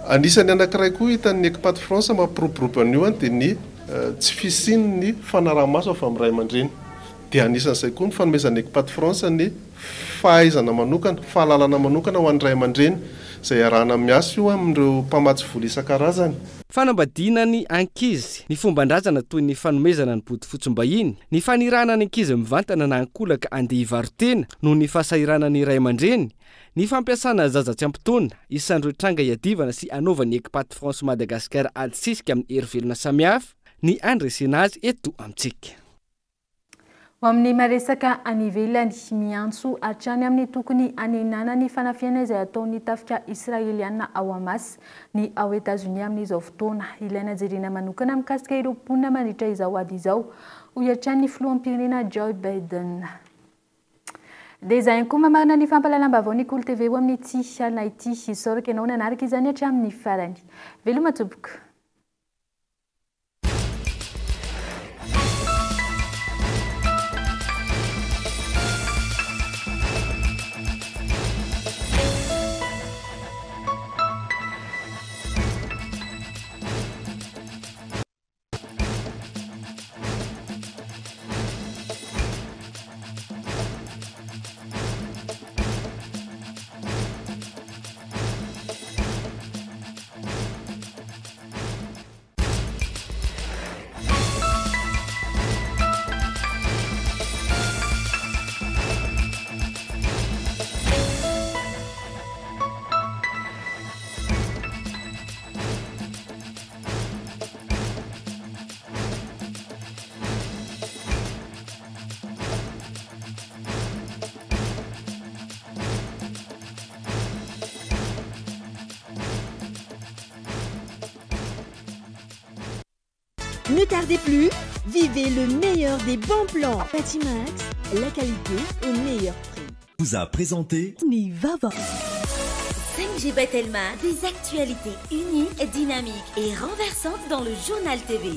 Anisan'ny anankiray koa hitan'ny Ecpat France mampiroborobo an'io dia ny tsy fisian'ny fanaraha-maso avy amin'ny ray aman-dreny. Dia anisan'izay koa ny fanomezan'ny Ecpat France ny fahaizana manokana, fahalalana manokana ho an'ny ray aman-dreny. izay iarahana miasa io amin'ireo mpamatsy vola isan-karazany. Fanambadiana ny ankizy, ny fomban-drazana toy ny fanomezana ny bodofotsim-bahiny, ny fanirahana ny ankizy mivantana na ankolaka andeha hivaro-tena noho ny fahasahiranan'ny ray aman-dreny, ny fampiasana zaza tsy ampy taona, isan'ireo tranga iadivana sy anaovan'ny Ecpat France Madagascar ady sisika amin'ny hery velona samihafa ny handresena azy eto amintsika. Ho amin'ny maresaka any ivelany, miantso hatrany amin'ny tokony hanenana ny fanafihana izay ataon'ny tafika Israeliana ao Hamas ny ao Etazonia amin'izao fotoana. Ilaina jerena manokana mikasika ireo mponina mandritra izao ady izao, hoy hatrany ny filoham-pirenena Joe Biden. Dia izay ihany koa mamarana ny fampahalalam-baovao ny Kolo TV ho amin'ity alina ity. Isaorako ianao nanaraka izany hatramin'ny farany. Veloma tompoko. Ne tardez plus, vivez le meilleur des bons plans. Batimax, la qualité au meilleur prix. Vous a présenté Ny Vava. 5G by Telma, des actualités uniques, dynamiques et renversantes dans le journal TV.